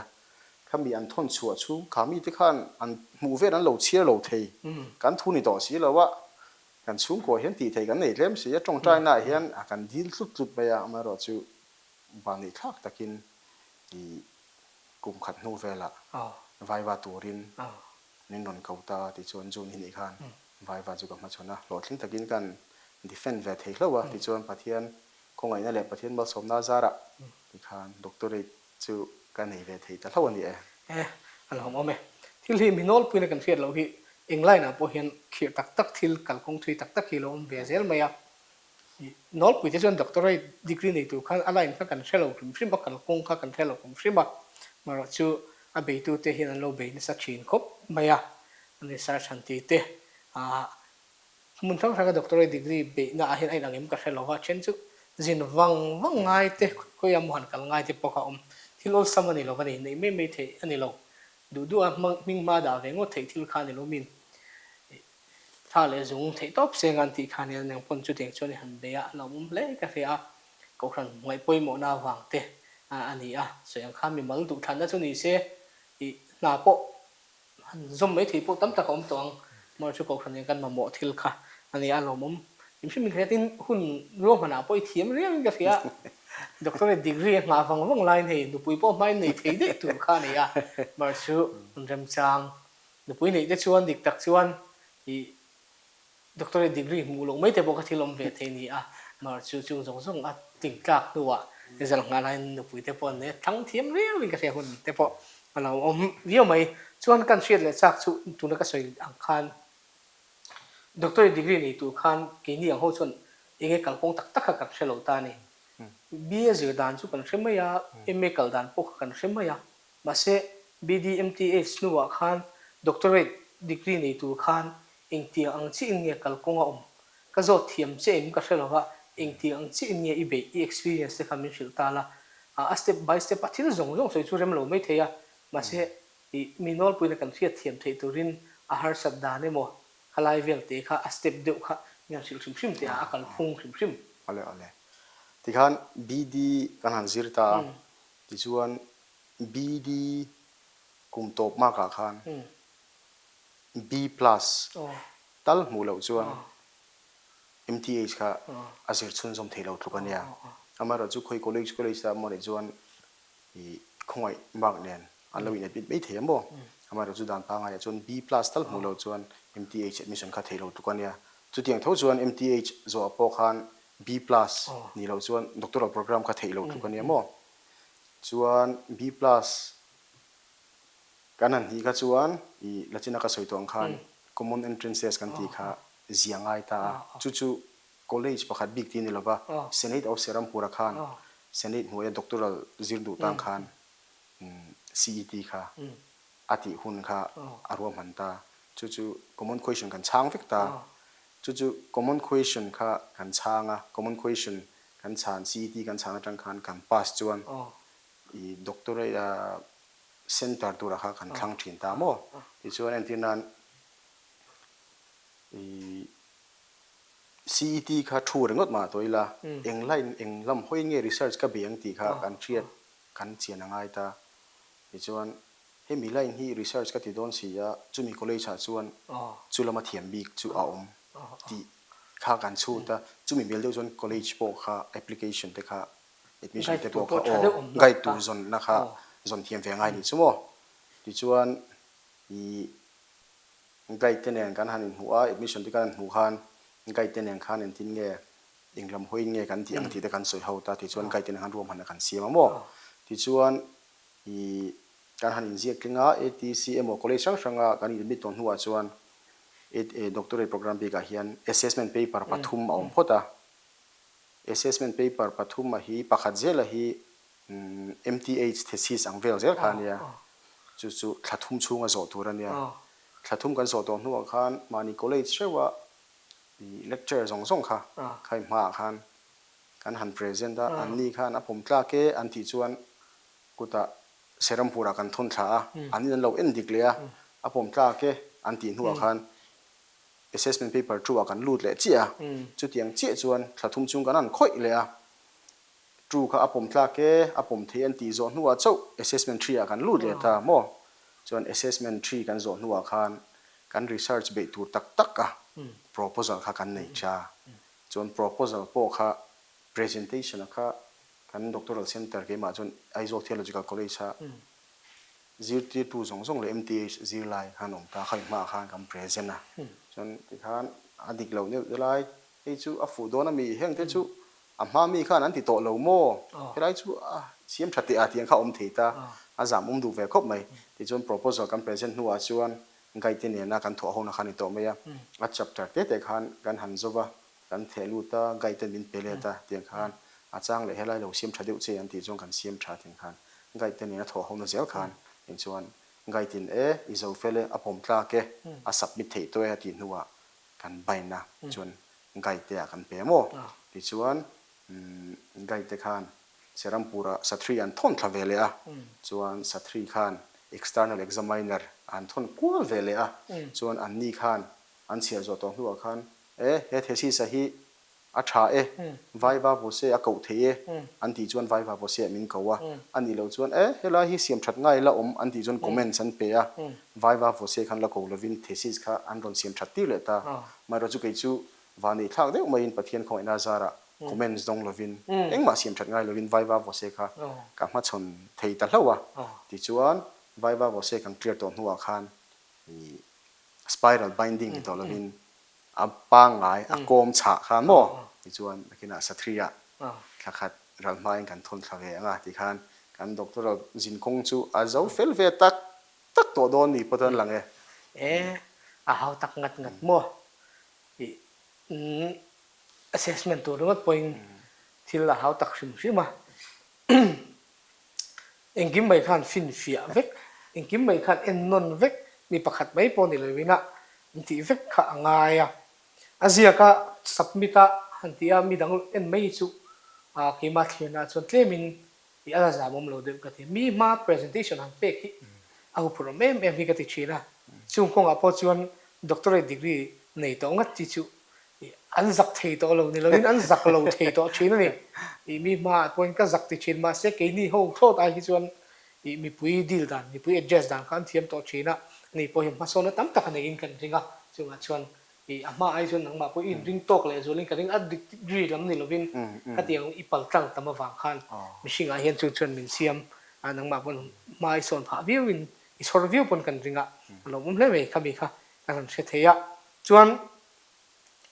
khami an thawn chhuah chhung kha mite khan an hmuh vel an lo chhiar lo thei, kan thu ni tawh si lo a, kan chhungkua hian tih theih kan nei tlem si a, tawngtaina ah hian a kan dil tlut tlut mai a, amaherawh chu vanneih thlak takin i kum khat hnu velah vaiva turin min rawn ko ta tichuan June hi nih khan vaiva chu ka hmachhawn a, hlawhtling takin kan defend ve thei hlauh a, tichuan Pathian Khawngaihna leh Pathian malsawmna a zarah tikhan doctorate chu ka nei ve thei ta hlauh a ni e. E, a lawm awm e. Thil hi mi nawlpuina kan hriat loh hi eng line ah pawh hian khirh tak tak thil kalkawng thui tak tak hi lo awm ve zel mai a. I nawlpui te chuan doctorate degree nei tur khan a line kha kan hre lo hrim hrim a, kalkawng kha kan hre lo hrim hrim a. Marawh chu a beitu te hian an lo bei nasa thin khawp mai a. Ani Sir Chhanti te ah Hmun hrang hranga doctorate degree beihna ah hian a inang em ka hre lo va, then chu zin vang vang ngai te, khawiah maw han kal ngai te pawh kha a awm. Thil awlsam a ni lo va ni, neih mai mai theih a ni lo. Duh duh a hming hma dah ve ngawt theih thil kha a ni lo min tha leh zung theih tawp seng an tih kha nia nang pawn chutiang chuan i han bei a, a lo awm hle ka hria a, Kohhran ngaih pawimawhna avang te a ni a, sawi ang kha mimal duhthlanna chu ni se i. Hna pawh han zawm mai thei pawh tam tak a awm tawh ang. Amaherawhchu chu Kohhran nen kan mamawh thil kha a ni a, lawmawm. Hrim hrim in ka hria tin hun ruahmanah pawh i thiam riau in ka hria. Doctorate degree a nghah vang vang laiin hei nupui pawh hmain nei thei daih tur kha a ni a. Amaherawhchu hun remchang nupui neih te chuan dik tak chuan ih Doctorate degree hmuh loh mai te pawh kha thil awm ve thei a ni a, amaherawhchu chung zawng zawng a tling tlak hnuah result nghah laiin nupui te pawh an nei a, thlang thiam riauin ka hria hun te pawh a lo awm viau mai. Chuan kan hriat leh chak chu tuna ka sawi ang khan Doctorate degree nei tur khan keini ang ho chuan eng nge kalkawng tak tak kha kan hre lo ta a ni. BA zir dan chu kan hre mai a, MA kal dan pawh kha kan hre mai a, mahse BDMTH hnuah khan Doctorate degree nei tur khan Engtiang ang chiah in nge kalkawng a awm? Ka zawt thiam che em ka hre lo va, engtiang ang chiah in nge i beih, i experience te kha min hrilh ta la. A step by step a thil zawng zawng sawi chu rem lo mai thei a, mahse i mi nawlpuina kan hriat thiam theih turin a harsat dan emaw khalai vel te kha a step deuh kha min han hrilh hrim hrim teh a, a kalphung hrim hrim. Awle awle. Tikhan BD kan han zir ta a, tichuan BD kum tawp makah khan B plus tal hmuh loh chuan MTH kha a zir chhunzawm thei lo tluk a nia. Amaherawh chu khawi college college ah maw nih chuan ih khawngaih mark nen an lo in admit mai thei a maw. Amaherawh chu dan pangngai ah chuan B plus tal hmuh loh chuan MTH admission kha thei lo tluk a nia. Chutiang tho chuan MTH zawhah pawh khan B plus nih loh chuan doctoral program kha theih lo tluk a nia maw. Chuan B plus Kan han hnih kha chuan i Lachina ka sawi tawh ang khan Common Entrance Test kan tih kha zia ngai ta a. Chu chu College pakhat bik tih a ni lova, Senate of Serampura khan Senate hnuaia Doctoral zir duh tan khan CET kha a tih hun kha a ruahman ta. Chu chu Common Question kan chhang vek ta. Chu chu Common Question kha kan chhang a, Common Question kan chhan CET kan chhan atang khan kan pass chuan i Doctorate Center tura kha kan thlang thin ta maw? Tichuan entir nan i CET kha thu ringawt mah tawh ila eng line eng lam hawi nge research ka bei ang tih kha kan hriat kan chian a ngai ta. Tichuan hemi line hi research ka ti dawn si a chumi college ah chuan chu lama thiam bik chu a awm tih kha kan chhut a, chumi mel deuh chuan college pawh kha application te kha Admission te pawh kha aw guide tur zawnna kha zawn thiam ve ngai nih chu maw? Tichuan i guide te nen kan han inhmuh a, admission te kan han hmuh khan guide te nen khan engtin nge eng lam hawiin nge kan tih ang tih te kan sawi ho ta tichuan guide te nen khan ruahmanna kan siam a maw? Tichuan i kan han inziak tling a, ATC emaw college hrang hranga kan in admit tawh hnuah chuan doctorate program bikah hian assessment paper pathum a awm phawt a. Assessment paper pathum a hi pakhat zela hi MTH thesis ang vel zel kha a nia. Chu chu thla thum chhunga zawh tur a nia. Thla thum kan zawh tawh hnuah khan mahni college hreuha lecture zawng zawng kha khai hmaah khan kan han present a, anni khan a pawm tlak e an tih chuan kutah Serampurah kan thawn thla a, anni an lo en dik leh a, a pawm tlak e an tih hnuah khan Assessment paper two ah kan lut leh chiah a, chutiang chiah chuan thla thum chung kan han khawih leh a, two kha a pawm tlak e, a pawm thei an tih zawh hnuah chauh assessment three ah kan lut leh ta maw? Chuan assessment three kan zawh hnuah khan kan research beih tur tak tak a proposal kha kan nei tha. Chuan proposal pawh kha presentation a kha kan doctoral center keimah chuan Aizawl Theological College a Zirtirtu zawng zawng leh MTH zirlai khan awm ta, khami hmaah khan kan present a, chuan tikhan a dik loh deuh deuh lai, hei chu a fuh dawn a mi, heng te chu a hma mi khan an ti tawh lo maw, helai chu a siam tha teh a tih ang kha a awm thei ta, a zam awm duh ve khawp mai. Tichuan proposal kan present hnuah chuan guide te nena kan thawh hona kha a ni tawh mai a, a chapter te te khan kan han zo va, Kan theh lut a, guide ten min pe let a, tiang khan a chang leh helai lo siam tha deuh che an tih chuan kan siam tha tiang khan guide te nen a thawh hona zel khan eng chuan guide in e i zo fel e a pawm tlak e a submit theih tawh e a tih hnuah kan bind a chuan guide te ah kan pe maw tichuan guide te khan Serampur ah Sathri an thawn thla ve leh a chuan Sathri khan external examiner an thawn kual ve leh a chuan anni khan an chhiar zawh tawh hnuah khan E, he thesis-a hi A tha e, Vaiva Vose a koh theih e an tih chuan Vaiva Vose ah min ko a, a nih loh chuan e helai hi siam that ngai la awm an tih chuan comments an pe a, Vaiva Vose khan la ko lovin thesis kha an rawn siam that tir leh ta. Amaherawhchu chu kei chu vanei thlak deuh maiin Pathian khawngaihna zarah comments dawng lovin engmah siam that ngai lovin Vaiva Vose kha ka hmachhawn thei ta hlauh a, tichuan Vaiva Vose kan clear tawh hnuah khan ih spiral binding ni tawh lovin A pangngai, a kawm chhah kha maw? Tichuan nakinah Sathriah thla khat ral hmain kan thawn thla ve ang a tikhan kan doctoral zinkawng chu a zo fel ve tak tak tawh dawn ni pawh chuan lang e. E, a hau tak ngat ngat maw? Ih, assessment tur ringawt pawhin thil a hau tak hrim hrim a. Engkim mai khan finfiah vek, engkim mai khan ennawn vek, mi pakhat mai pawh ni loin a an tih vek kha a ngai a. A ziak a submit a han tih a, mi dang en mai chu keimah thlirna ah chuan tlemin i a la zamawm lo deuh ka ti. Mi hma presentation han pek hi a huphurh awm em em hi ka ti thin a. Chung kawngah pawh chuan doctorate degree nei tawh ngat chi chu An zak thei tawh lo ni loin an zak lo thei tawh thin a ni. Ih mi hmaah pawhin ka zak ti thin mahse keini ho thlawt ai hi chuan ih mipui deal dan, mipui address dan kha an thiam tawh thin a, ani pawh hian hmasawnna tam tak a neiin kan ring a, chungah chuan ih a hma ai chuan nangmah pawh i inring tawk leh zualin ka ring a, degree lam ni lovin khatiang i pal tlang tam avang khan mihringah hian chu chuan min siam a, nangmah pawn hma i sawn phah viauin i chhawr viau pawn kan ring a, a lawmawm hle mai khami kha ka rawn hre thei a, chuan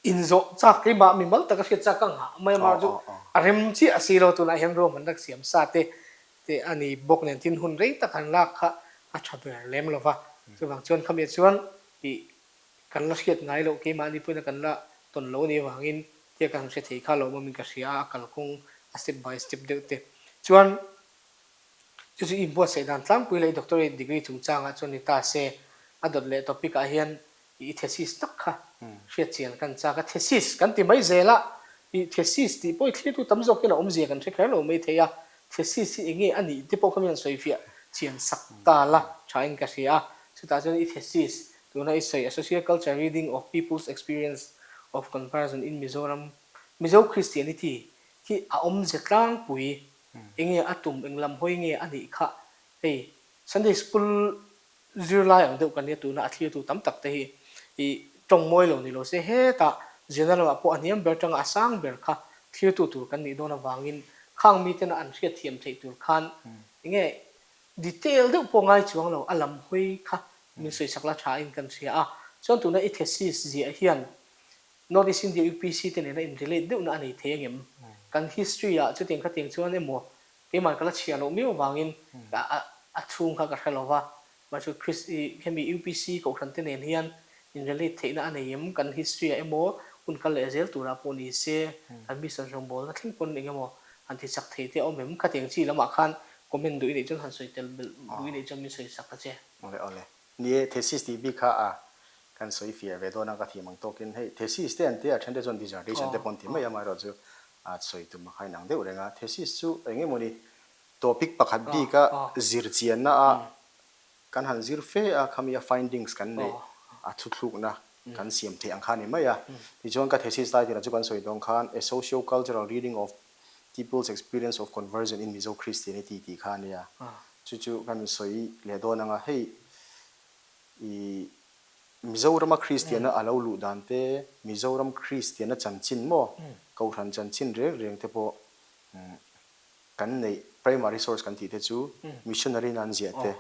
Inzawh chak keimah mimal taka hriat chak ka nghah mai amah chu a rem chiah a si lo tunah hian ruahman rak siam sa te te a ni bawk nen tin hun rei tak han lak kha a tha ber lem lo va chuvang chuan khamiah chuan ih kan la hriat ngai loh keimahni pawhin a kan la tawn lo a nih avangin tia ka han hre thei kha lawmawmin ka hria a a kalkawng a step by step deuh te chuan chu chu i inbuatsaih dan tlangpui leh i doctorate degree chungchangah chuan ni ta se a dawt leh topic ah hian I thesis tak kha hriat chian kan chak a, thesis kan ti mai zel a, i thesis tih pawh i thlirtu tam zawk hian a awmzia kan hre kher lo mai thei a, thesis hi enge a nih te pawh kha mi han sawi fiah chian sak ta la tha in ka hria a, chutah chuan i thesis tuna i sawi a Social Culture Reading of People's Experience of Conversion in Mizoram Mizo Christianity hi a awmzia tlangpui enge a tum eng lam hawi nge a nih kha hei Sunday School Zirlai ang deuh kan nia tuna a thlirtu tam tak te hi i tawng mawi lo ni lo se hetah zirna lamah pawh a hniam ber tanga a sang ber kha thlirtu tur kan nih dawn avangin khang mitena an hriatthiam theih tur khan enge detail deuh pawh ngai chuang lo a lam hawi kha min sawisak la tha in kan hria a. Chuan tuna i thesis ziah hian North East India UPC te nena in relate deuhna a nei thei angem? Kan history ah chutiang khatiang chuan emaw Keimah ka la chhiar loh miau avangin a chhung kha ka hre lo va, mahse Chris i hemi UPC kohhran te nen hian in relate theihna a nei em? Kan history ah emaw hun kal leh zel turah pawh ni se, kan mission rawngbawlna thleng pawn eng emaw han ti chak thei te a awm em? Khatiang chi lamah khan comment duh i neih chuan han sawi tel belh duh i neih chuan min sawi sak ta che. Awle awle. Ni e, thesis tih bik kha a kan sawi fiah ve dawn a, ka thiam ang tawkin hei thesis te an tia, then te chuan dissertation te pawh an ti mai a, amaherawhchu a sawi tum a kha inang deuh reng a, thesis chu eng emawni topic pakhat bika zir chianna a kan han zir fe a, khami a findings kan neih a thuthlukna kan siam theih ang kha a ni mai a. Tichuan ka thesis title ah chu kan sawi dawn khan A Socio-Cultural Reading of People's Experience of Conversion in Mizo Christianity tih kha a nia. Chu chu kan sawi leh dawn ang a, hei i Mizorama Kristianna a lo luh dan te, Mizoram Kristianna chanchin maw, Kohhran chanchin reng reng te pawh kan neih primary source kan tih te chu missionary in an ziah te,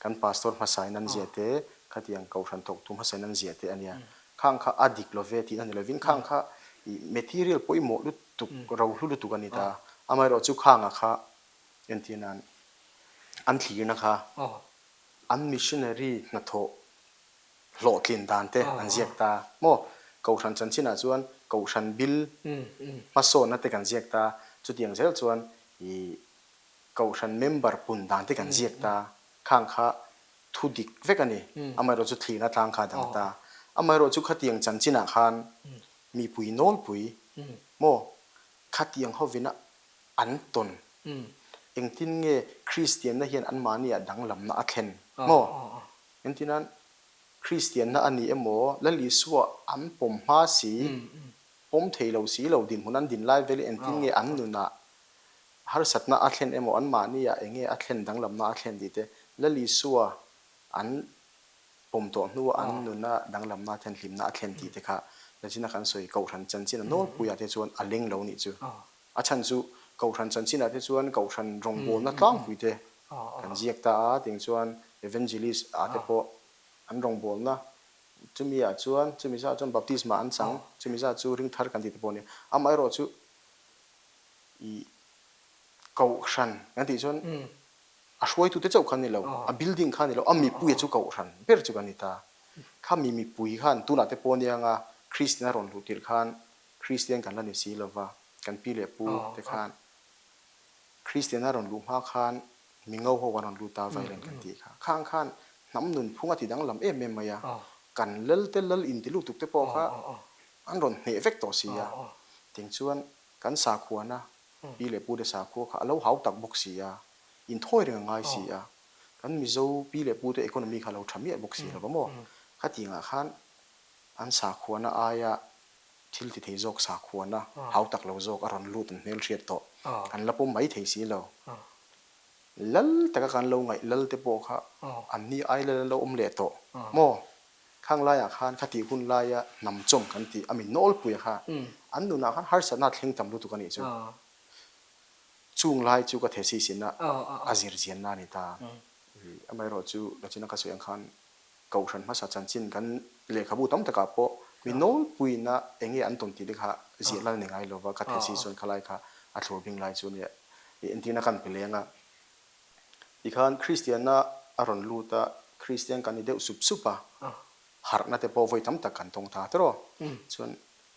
kan pastor hmasa in an ziah te, khatiang Kohhran thawktu hmasa in an ziah te a nia. Khang kha a dik lo ve tihna ni lovin khang kha i material pawimawh lutuk, rohlu lutuk a ni ta. Amaherawhchu khanga kha entir nan an thlirna kha an missionary hnathawh hlawhtlin dan te an ziak ta maw? Kohhran chanchinah chuan Kohhran bil hmasawnna te kan ziak ta, chutiang zel chuan i Kohhran member pun dan te kan ziak ta, khang kha thu dik vek a ni, amaherawh chu thlirna tlang kha a dang ta. Amaherawh chu khatiang chanchinah khan mipui nawlpui maw khatiang hovina an tawn. Engtin nge Kristianna hian anmahniah danglamna a thlen maw? Engtinan Kristianna a ni emaw, Lal Isua an pawm hma si. pawm thei lo si lo dinhmun an din lai velin engtin nge an nunah harsatna a thlen emaw anmahni ah enge a thlen danglamna a thlen tih te Lal Isua an pawm tawh hnua an nuna danglamna a thlen hlimna a thlen tih te kha Lachina kan sawi Kohhran chanchin a nawlpuiah te chuan a leng lo nih chu. A chhan chu Kohhran chanchinah te chuan Kohhran rawngbawlna tlangpui te kan ziak ta a, tiang chuan Evangelist ah te pawh an rawngbawlna chumi ah chuan chumi zah chuan baptisma an chang, chumi zah chu ringthar kan tih te pawh a ni. Amaherawh chu ih Kohhran kan tih chuan a hruaitute chauh kha ni lo, a building kha ni lo, a mipuia chu Kohhran ber chu kan ni ta. Khami mipui khan tunah te pawh anianga Kristian a rawn hluh tirh khan Kristian kan la ni si lova, kan pi leh pu te khan Kristian a rawn luh hma khan mi ngo ho an rawn lut ta Vailen kan tih kha. Khang khan hnam nunphung a ti danglam em em mai a, kan lal te lal inti lutuk te pawh kha an rawn hneh vek tawh si a. Tiang chuan kan sakhuana pi leh pu te sakhua kha a lo hau tak bawk si a, inthawi reng a ngai si a, kan Mizo pi leh pu te economy kha a lo tha miah bawk si lova maw? Khatiangah khan an sakhuana aia thil ti thei zawk sakhuana hau tak lo zawk a rawn lut an hmelhriat tawh an la pawm mai thei si lo. Lal taka kan lo ngaih lal te pawh kha an ni ai lal an lo awm leh tawh maw? Khang laiah khan khatih hun laia hnam chawm kan tih a mi nawlpuia kha an nunah khan harsatna a thleng tam lutuk a nih chu. Chung lai chu ka thesis in a a zir zianna a ni ta. Amaherawh chu Lachina ka sawi ang khan Kohhran hmasa chanchin kan lehkhabu tam takah pawh mi nawlpuiina eng nge an tawn tih te kha ziah lal ni ngai lova ka thesis chuan khalai kha a thlur bing lai chu nia entirna kan pe leng a. Tikhan Kristianna a rawn lut a, Kristian kan ni deuh sup sup a, harhna te pawh vawi tam tak kan tawng ta tawh. Chuan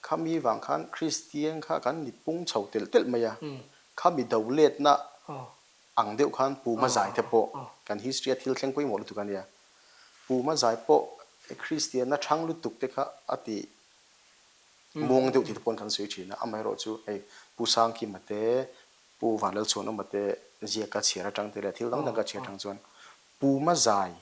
khami vang khan Kristian kha kan ni pung chho telh telh mai a, khami do letna ang deuh khan Puma zai te pawh kan history a thil thleng pawimawh lutuk a nia. Puma zai pawh Kristianna thang lutuk te kha a ti muang deuh tih te pawh kan sawi thin a, amaherawhchu hei Pu Sangkima te Pu Vanlalchhuanawma te ziak ka chhiar atang te leh thil dang dang ka chhiar atang chuan Puma zai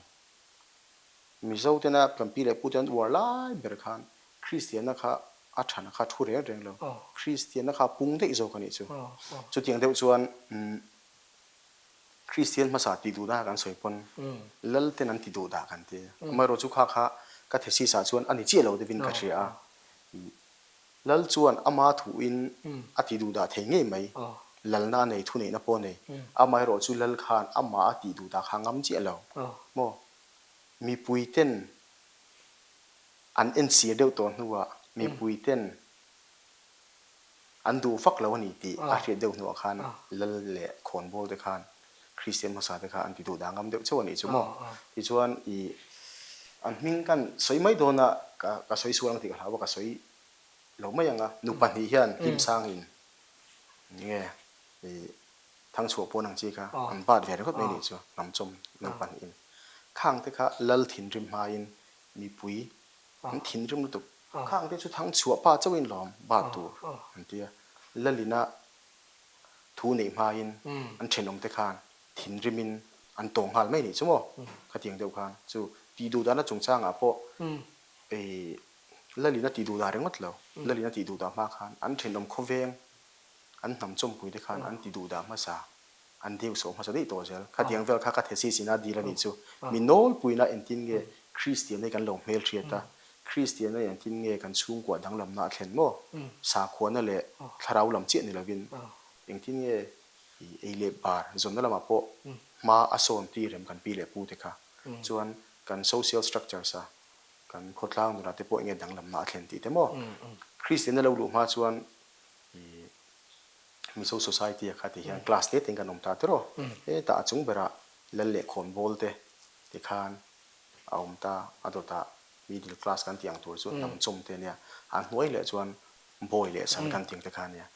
Mizo tena kan pi leh pu te an uar lai ber khan Kristianna kha a thana kha thu reng reng lo. Kristianna kha a pung daih zawk a nih chu. Chutiang deuh chuan Kristian hmasa tih duh dah kan sawi pawn Lal ten an ti duh dah kan ti. Amaherawh chu kha kha ka thesis ah chuan a ni chiah lo deuhin ka hria a. Lal chuan ama thuin a ti duh dah thei ngei mai. Lalna a nei, thuneihna pawh a nei. Amaherawh chu Lal khan amah a tih duh dah kha ngam chiah lo. Maw? Mipui ten an ensir deuh tawh hnuah mipui ten an duh vak lo a ni tih a hriat deuh hnuah khan Lal leh Khawnbawl te khan Kristian hmasa te kha an ti duh dah ngam deuh chauh a nih chu maw? Tichuan i an hming kan sawi mai dawn a, ka ka sawi sual ang tih ka hlau a, ka sawi lo mai ang a. Nu pahnih hian hlimsangin nge i Thangchhuah pawn ang chi kha an bat ve ringawt mai a nih chu, hnamchawm nu pahnihin. Khang te kha Lal thinrim hmain mipui an thinrim lutuk. Khang te chu Thangchhuah pa chauhin lawm bat tur an ti a, Lalina thu neih hmain an thenawmte khan thinrimin an tawng nghal mai nih chu maw? Khatiang deuh khan chu tih duh dahna chungchangah pawh ei Lalina tih duh dah ringawt lo, Lalina tih duh dah hma khan an thenawm khawveng an hnam chawmpuite khan an ti duh dah hmasa, an deu sawh hmasa daih tawh zel. Khatiang vel kha ka thesis ina dil a nih chu. Mi nawlpuina engtin nge Kristian hi kan lo hmelhriat a, Kristian hi engtin nge kan chhungkua danglamna a thlen maw? Sakhuana leh thlarau lam chiah ni lovin engtin nge ei leh bar zawnna lamah pawh hma a sawn tir em kan pi leh pu te kha. Chuan kan social structures a kan khawtlang nunah te pawh enge danglamna a thlen tih te maw? Kristian a lo luh hma chuan Mizo society a kha ti hian class te tein kan awm ta tiraw? Hetah a chung berah lal leh khawnbawl te tikhan a awm ta, a dawtah middle class kan tih ang tur chu hnam chawm te ania, a hnuai leh chuan bawi leh sal kan tih ang te kha ania.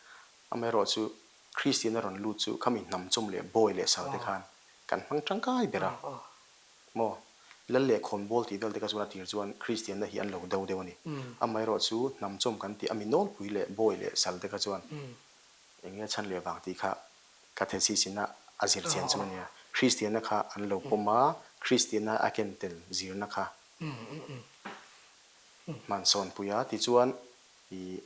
Amaherawh chu Kristian a rawn lut chu khami hnam chawm leh bawi leh sal te khan kan hmang tangkai ber a maw? Lal leh khawnbawl tih vel te kha chuan a tir chuan Kristianna hi an lo do deuh a ni. Amaherawh chu hnam chawm kan tih a mi nawlpui leh bawi leh sal te kha chuan eng nge chhan leh vang tih kha ka thesis in a a zir chian chu a nia. Kristianna kha an lo pawm a, Kristianna a ken tel zirna kha hmansawnpui a tichuan ih.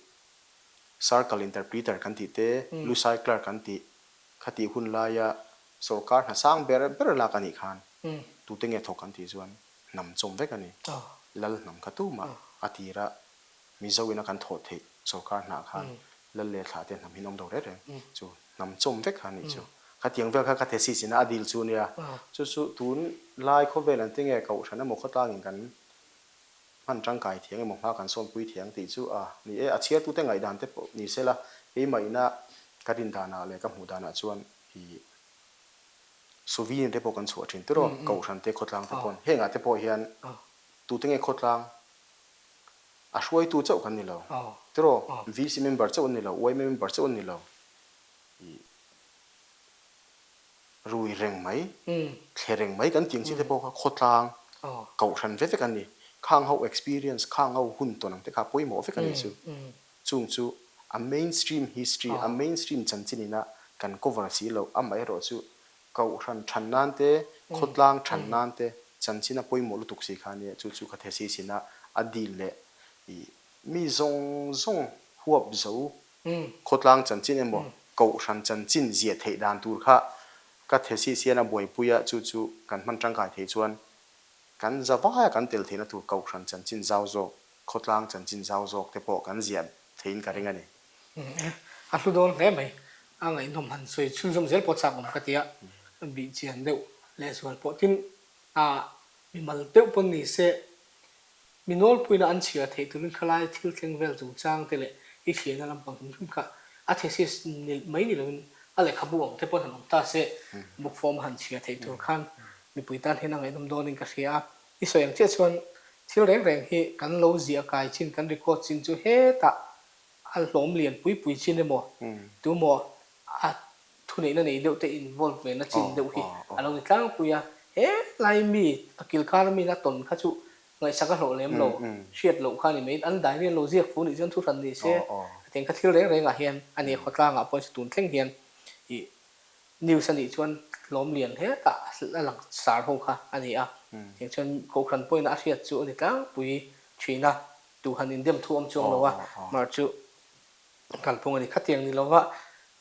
Circle Interpreter kan tih te, Lusai Clerk kan tih khatih hun laia sawrkar hna sang ber ber lak a nih khan tute nge thawk kan tih chuan hnam chawm vek a ni. Lal hnam kha tumah a tira Mizo ina kan thawh theih sawrkar hnah khan lal leh thlah te hnam hi an awm lo reng reng. Chu hnam chawm vek kha a nih chu. Khatiang vel kha ka thesis ina a dil chu nia. Chu chu tun lai khawvel an ti nge kohhran emaw khawtlangin kan hman tangkai thiang emaw hma kan sawnpui thiang tih chu a ni e. A chhiartute ngaihdan te pawh ni sela keimah ina ka rin danah leh ka hmuh danah chuan ih souvenir te pawh kan chhuah thin tiraw kohhran te khawtlang te pawn hengah te pawh hian tute nge khawtlang A hruaitu chauh kan ni lo. Tiraw, VC member chauh an ni lo, yma member chauh an ni lo. Ih, rui reng mai, thle reng mai kan tih ang chi te pawh kha khawtlang, kohhran ve vek an ni. Khang ho experience, khang ho hun tawn ang te kha pawimawh vek a ni chu. Chung chu a mainstream history, a mainstream chanchin ina kan cover si loh, amaherawh chu Kohhran than nan te, khawtlang than nan te chanchin a pawimawh lutuk si kha nia, chu chu ka thesis ina a deal leh i mi zawng zawng huap zo khawtlang chanchin emaw kohhran chanchin ziah theih dan tur kha ka thesis hian a buaipui a, chu chu kan hman tangkai theih chuan kan zavaia kan tel theihna tur kohhran chanchin zau zawk, khawtlang chanchin zau zawk te pawh kan ziah theiin ka ring a ni. A hlu dawn hle mai. A ngaihnawm han sawi chhunzawm zel pawh chak awm ka ti a, bih chian deuh lehzual pawh tin a mimal deuh pawn ni se mi nawlpuina an chhiar theih turin khalai thil thleng vel chungchang te leh i thliahna lampang hrim hrim kha a thesis ni mai ni loin a lehkhabu ang te pawn han awm ta se book form a han chhiar theih tur khan mipui tan hian a ngaihnawm dawnin ka hria a. I sawi ang chiah chuan thil reng reng hi kan lo ziah kai chin kan record chin chu hetah a hlawm lian pui pui chin emaw tumaw a thuneihna nei deuh te involve ve na chin deuh hi a lo ni tlangpui a. He lai mi a kilkar mi na tawn kha chu ngaihsak a hlawh lem lo, hriat loh kha a ni mai. An diary an lo ziak fu nih chuan thu hran ni se a tiang kha thil reng reng ah hian a ni khawtlang ah pawh tun thleng hian ih news a nih chuan hlawm lian hetah a lang sar ho kha a ni a. Tiang chuan kohhran pawhin a hriat chu a ni tlangpui thin a. Tu han indem thu awm chuang lo a, mar chu kalphung a ni. Khatiang ni lova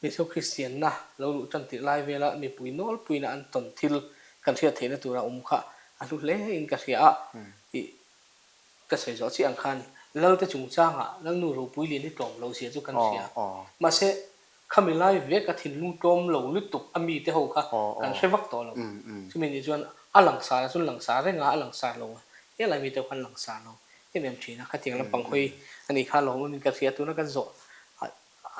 Mizo Kristianna lo luh tan tirh lai vela mipui nawlpuina an tawn thil kan hriat theihna tura awm kha a hlu hle in ka hria a, tih ka sawi zawh chiah ang khan Lalte chungchangah Lalnu ropui lian hi tlawm lo zia chu kan hria. Mahse, Khami lai vek a thinlung tlawm lo lutuk a mite ho kha kan hre vak tawh lo. Chumi nih chuan a langsar a chuan langsar reng a, a langsar lo a, helai mite ho khan langsar lo em em thin a. Khatiang lampang hawi a nih kha lawm awmin ka hria. Tuna kan zawh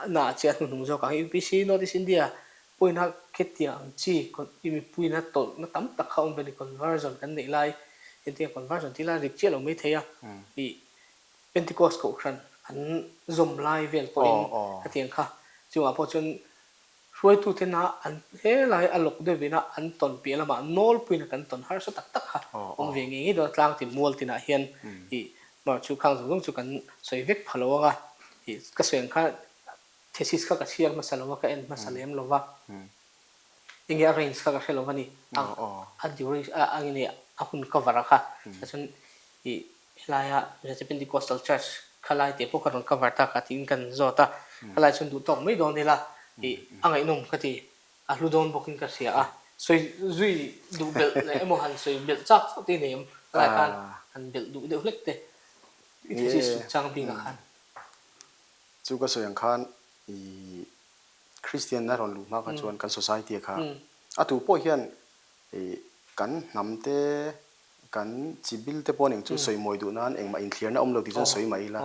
na ah chiah hnuhnung zawk ang UPC North East India pawhin a khetiang ang chi mipuina tawlhna tam tak kha awm ve a ni. Conversion kan neih lai hetiang conversion tih lai rik chiah lo mai thei a ih Pentecost kohhran an zawm lai vel pawhin khatiang kha chungah pawh chuan hruaitutena an helai a lawk deuhvin a an tawn piah lamah nawlpuina kan tawn harsa tak tak kha awm ve ngei ngei dawn a tlang tin mual tinah hian ih mah chu khang zawng zawng chu kan sawi vek pha lo ang a ih ka sawi ang kha thesis kha ka chhiar hmasa lo a ka en hmasa lem lo va. Enge a range kha ka hre lo va ni. A duration a nge a hun cover a kha. Chuan i helaia Mizoram Pentecostal Church kha lai te pawh ka rawn cover ta kha tiin kan zawt a. Khalai chuan duh tawk mai dawn ila i a ngaihnawm ka ti. A hlu dawn bawkin ka hria a. Sawi zui duh belh leh emaw han sawi belh chak chauh te i nei em? Khalai khan han belh duh deuh hlek te i thesis chungchang bikah khan. Chu ka sawi ang khan i Kristianna rawn luh hma kha chuan kan society kha a tu pawh hian kan hnam te, kan chi bil te pawh ning chu sawi mawi duh nan engmah inthliarna awm lo tih chuan sawi mah ila,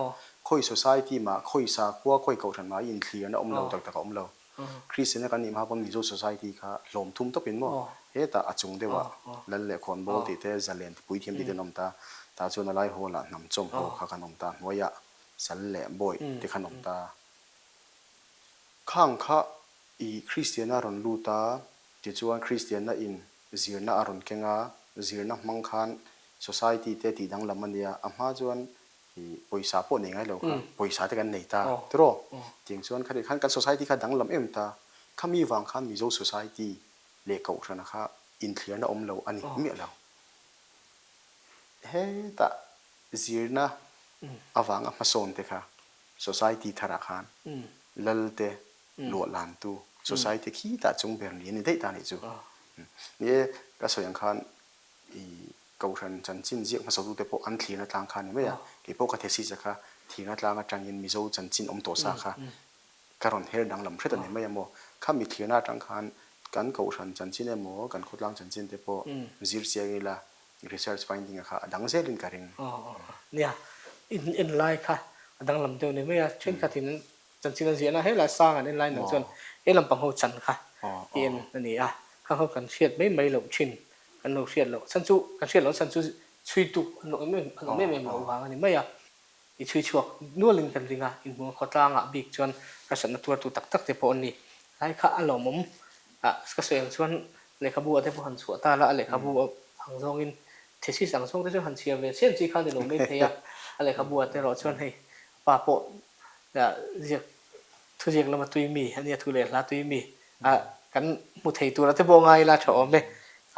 khawi society mah, khawi sakhua, khawi kohhran mah hi inthliarna awm lo tak tak a awm lo. Kristianna kan nih hma pawn Mizo society kha hlawm thum tawpin maw hetah a chung deuhah Lal leh Khawnbawl tih te, Zalen Puithiam tih te an awm ta, tah chuan a lai hawlah hnam chawm ho kha kan awm ta, hnuaiah Sal leh Bawih te khan awm ta. Khang kha i Kristianna a rawn lut a, tichuan Kristianna in zirna a rawn keng a, zirna hmang khan society te tih danglam a nia, a hma chuan i pawisa pawh nei ngai lo kha, pawisa te kan nei ta tiraw? Tiang chuan kha khan kan society kha danglam em ta, khami vang khan Mizo society leh Kohhrana kha inthliarna awm lo a ni miah lo. Hetah zirna avanga hmasawn te kha. Society tharah khan lal te luah lantu society khi tah chung ber ni a ni daih ta a nih chu. Ni e, ka sawi ang khan i kohhran chanchin ziak hmasatute pawh an thlirna tlang kha a ni mai a, kei pawh ka thesis a kha thlirna tlang atangin Mizo chanchin awm tawh sa kha ka rawn her danglam hret a ni mai a maw. Khami thlirna atang khan kan kohhran chanchin emaw kan khawtlang chanchin te pawh zir chiang ila research finding a kha a dang zelin ka ring. Nia, in en lai kha a danglam deuh a ni mai a, thenkhatin Chanchin a ziahna helai sang an en lai nang chuan he lampang ho chan kha i en a ni a, khang ho kan hriat mai mai loh thin, kan lo hriat loh chhan chu kan hriat loh chhan chu chhuitu an awm em an awm em em loh vang a ni mai a, i chhui chhuak nualin kan ring a, inhmuh khawtlangah bik chuan harsatna tuartu tak tak te pawh an ni. Lai kha a lawmawm a, ka sawi ang chuan lehkhabu ah te pawh han chhuah ta la, a lehkhabu ang zawngin thesis ang zawng te chu han chhiar ve chian chi kha a ni lo mai thei a, a lehkhabu ah te erawh chuan hei a pa pawh ziak thuziak lama tui mi a nia thu leh hla tui mi a kan hmu thei tur a te pawh ngai ila tha awm e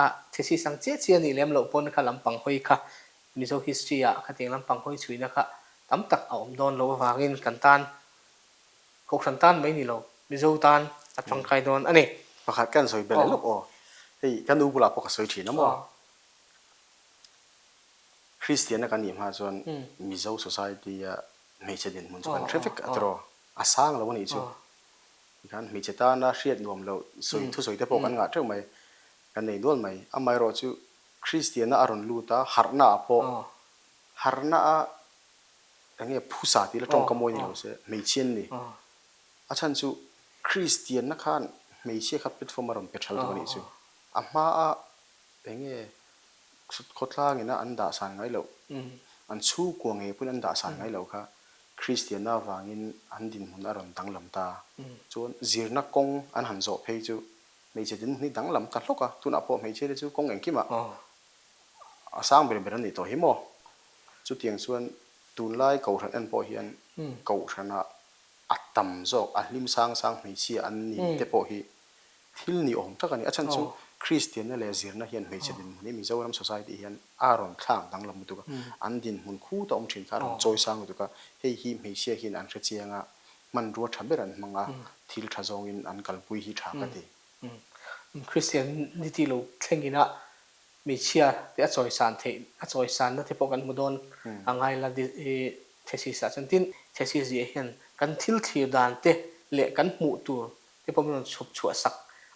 a thesis ang chiah chiah a nih lem loh pawn kha lampang hawi kha Mizo history ah khatiang lampang hawi chhuina kha tam tak a awm dawn loh avangin kan tan Kohhran tan mai ni lo Mizo tan a tangkai dawn a ni. Pakhat kan sawi belh lawk aw. Hei ka nu bulah pawh ka sawi thin a maw? Kristianna kan nih hma chuan Mizo society a hmeichhe dinhmun chu kan hre vek a tiraw? A sang lo a nih chu. Tikhan hmeichhe tana hriat nuam loh sawi thusawi te pawh kan ngah teuh mai, kan nei nual mai. Amaherawh chu Kristianna a rawn lut a, harhna ah pawh harhna a eng nge phusa tih la tawngka mawi ni lo se hmeichhia an ni. A chhan chu Kristianna khan hmeichhia kha platform a rawn pe thal tuk a nih chu. A hma a eng nge Khawtlang ina an dah san ngai loh, an chhungkua ngei pawhin an dah san ngai loh kha Kristianna avangin an dinhmun a rawn danglam ta. Chuan zirna kawng an han zawh phei chu hmeichhe dinhmun hi danglam ta hlawk a, tunah pawh hmeichhia te chu kawng engkimah a sang ber ber an nih tawh hi maw? Chutiang chuan tunlai kohhran en pawh hian kohhranah a tam zawk, a hlim sang sang hmeichhia an ni te pawh hi Thil ni awm tak a ni. A chhan chu Kristianna leh zirna hian hmeichhe dinhmun hi Mizoram society hian a rawn thlak danglam lutuk a, an dinhmun khut a awm thin kha a rawn chawi sang lutuk a, hei hi hmeichhia hian an hre chiang a, hmanrua tha ber an hmang a, thil tha zawngin an kalpui hi tha ka ti. Kristian ni tih lo thlengin a hmeichhia te a chawi san theih, a chawi sanna te pawh kan hmu dawn a ngai la thesis ah chuan. Tin, thesis ziah hian kan thil thlir dan te leh kan hmuh tur te pawh min rawn chhawp chhuah sak,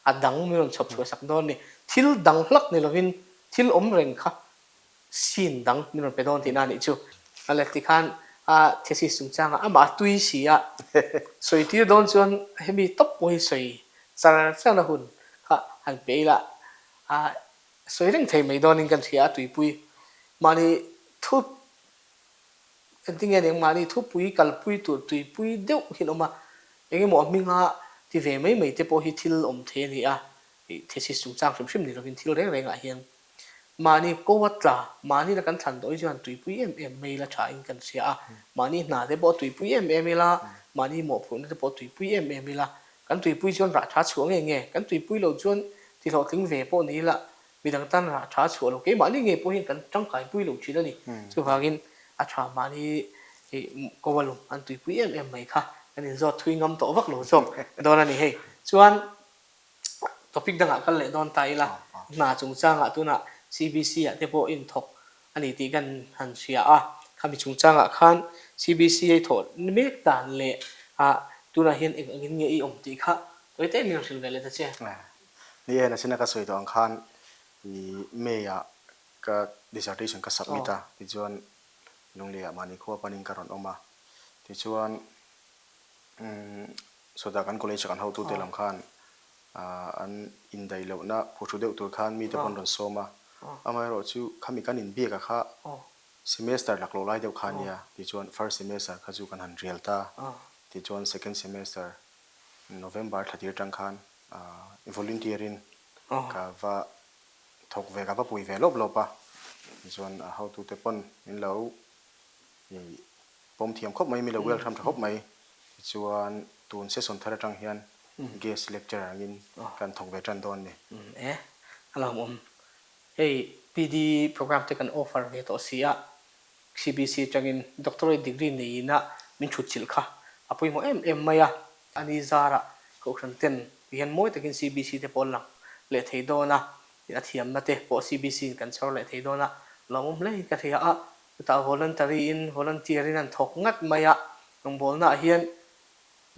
a dang min rawn chhawp chhuah sak dawn ni. Thil dang hlak ni lovin thil awm reng kha scene dang min rawn pe dawn tihna a nih chu. A let tikhan a thesis chungchangah amah a tui si a, sawi tir dawn chuan hemi tawp pawh hi sawi char charna hun kha han pe ila a sawi reng thei mai dawnin kan hria a tuipui mahni thu Engtinge eng mahni thupui kalpui tur tuipui deuh hi an awm a, engemaw a hminga ti ve mai mai te pawh hi thil awm thei a ni a, ih thesis chungchang hrim hrim ni lovin thil reng rengah hian mahni ko a tla, mahni la kan thlan tawh hi chuan tuipui em em mai ila tha in kan hria a, mahni hna te pawh tuipui em em ila, mahni mawhphurhna te pawh tuipui em em ila, kan tuipui chuan rah tha chhuah nge nge, kan tuipui loh chuan tihlawhtling ve pawh ni ila Midang tan rah tha chhuah lo keimahni ngei pawh hian kan tangkai pui lo thin a ni. Chuvangin a tha mahni ko a lung an tuipui em em mai kha kan inzawt thui ngam tawh vak lo zawk dawn a ni hei. Chuan topic dangah kal leh dawn ta ila hna chungchangah tunah CBC ah te pawh inthawk a ni tih kan han hria a. Khami chungchangah khan CBC a i thawh mek dan leh tunah hian eng angin nge i awm tih kha tawi te min rawn hrilh ve leh ta che. Ni e, nachina ka sawi tawh ang khan i May ah ka dissertation ka submit a, tichuan Lunglei ah mahni khua panin ka rawn awm a, tichuan umm sawtah kan college a kan hotute lam khan an indaih lohna phuhru deuh tur khan mite pawh an rawn sawm a, amaherawh chu khami kan inbiak a kha semester laklawh lai deuh kha ania, tichuan first semester kha chu kan han rial ta, tichuan second semester November thla tir atang khan volunteer in ka va thawk ve, ka va pui ve lawp lawp a, tichuan a hotute pawn min lo pawm thiam khawp mai, min lo welcome tha khawp mai, tichuan tun session thar atang hian guest lecturer angin kan thawk ve tan dawn a ni. E, a lawmawm. Hei PD programme te kan offer ve tawh si a, CBC atangin doctorate degree neiin a min thut chilh kha a pawimawh em em mai a. A ni zarah Kohhran ten ti hian mawi takin CBC te pawh an lang leh thei dawn a, a thiamna te pawh CBC in kan chhawr leh thei dawn a, lawmawm hle in ka hria a. Chutah voluntary in volunteer in an thawk ngat mai a, rawngbawlna ah hian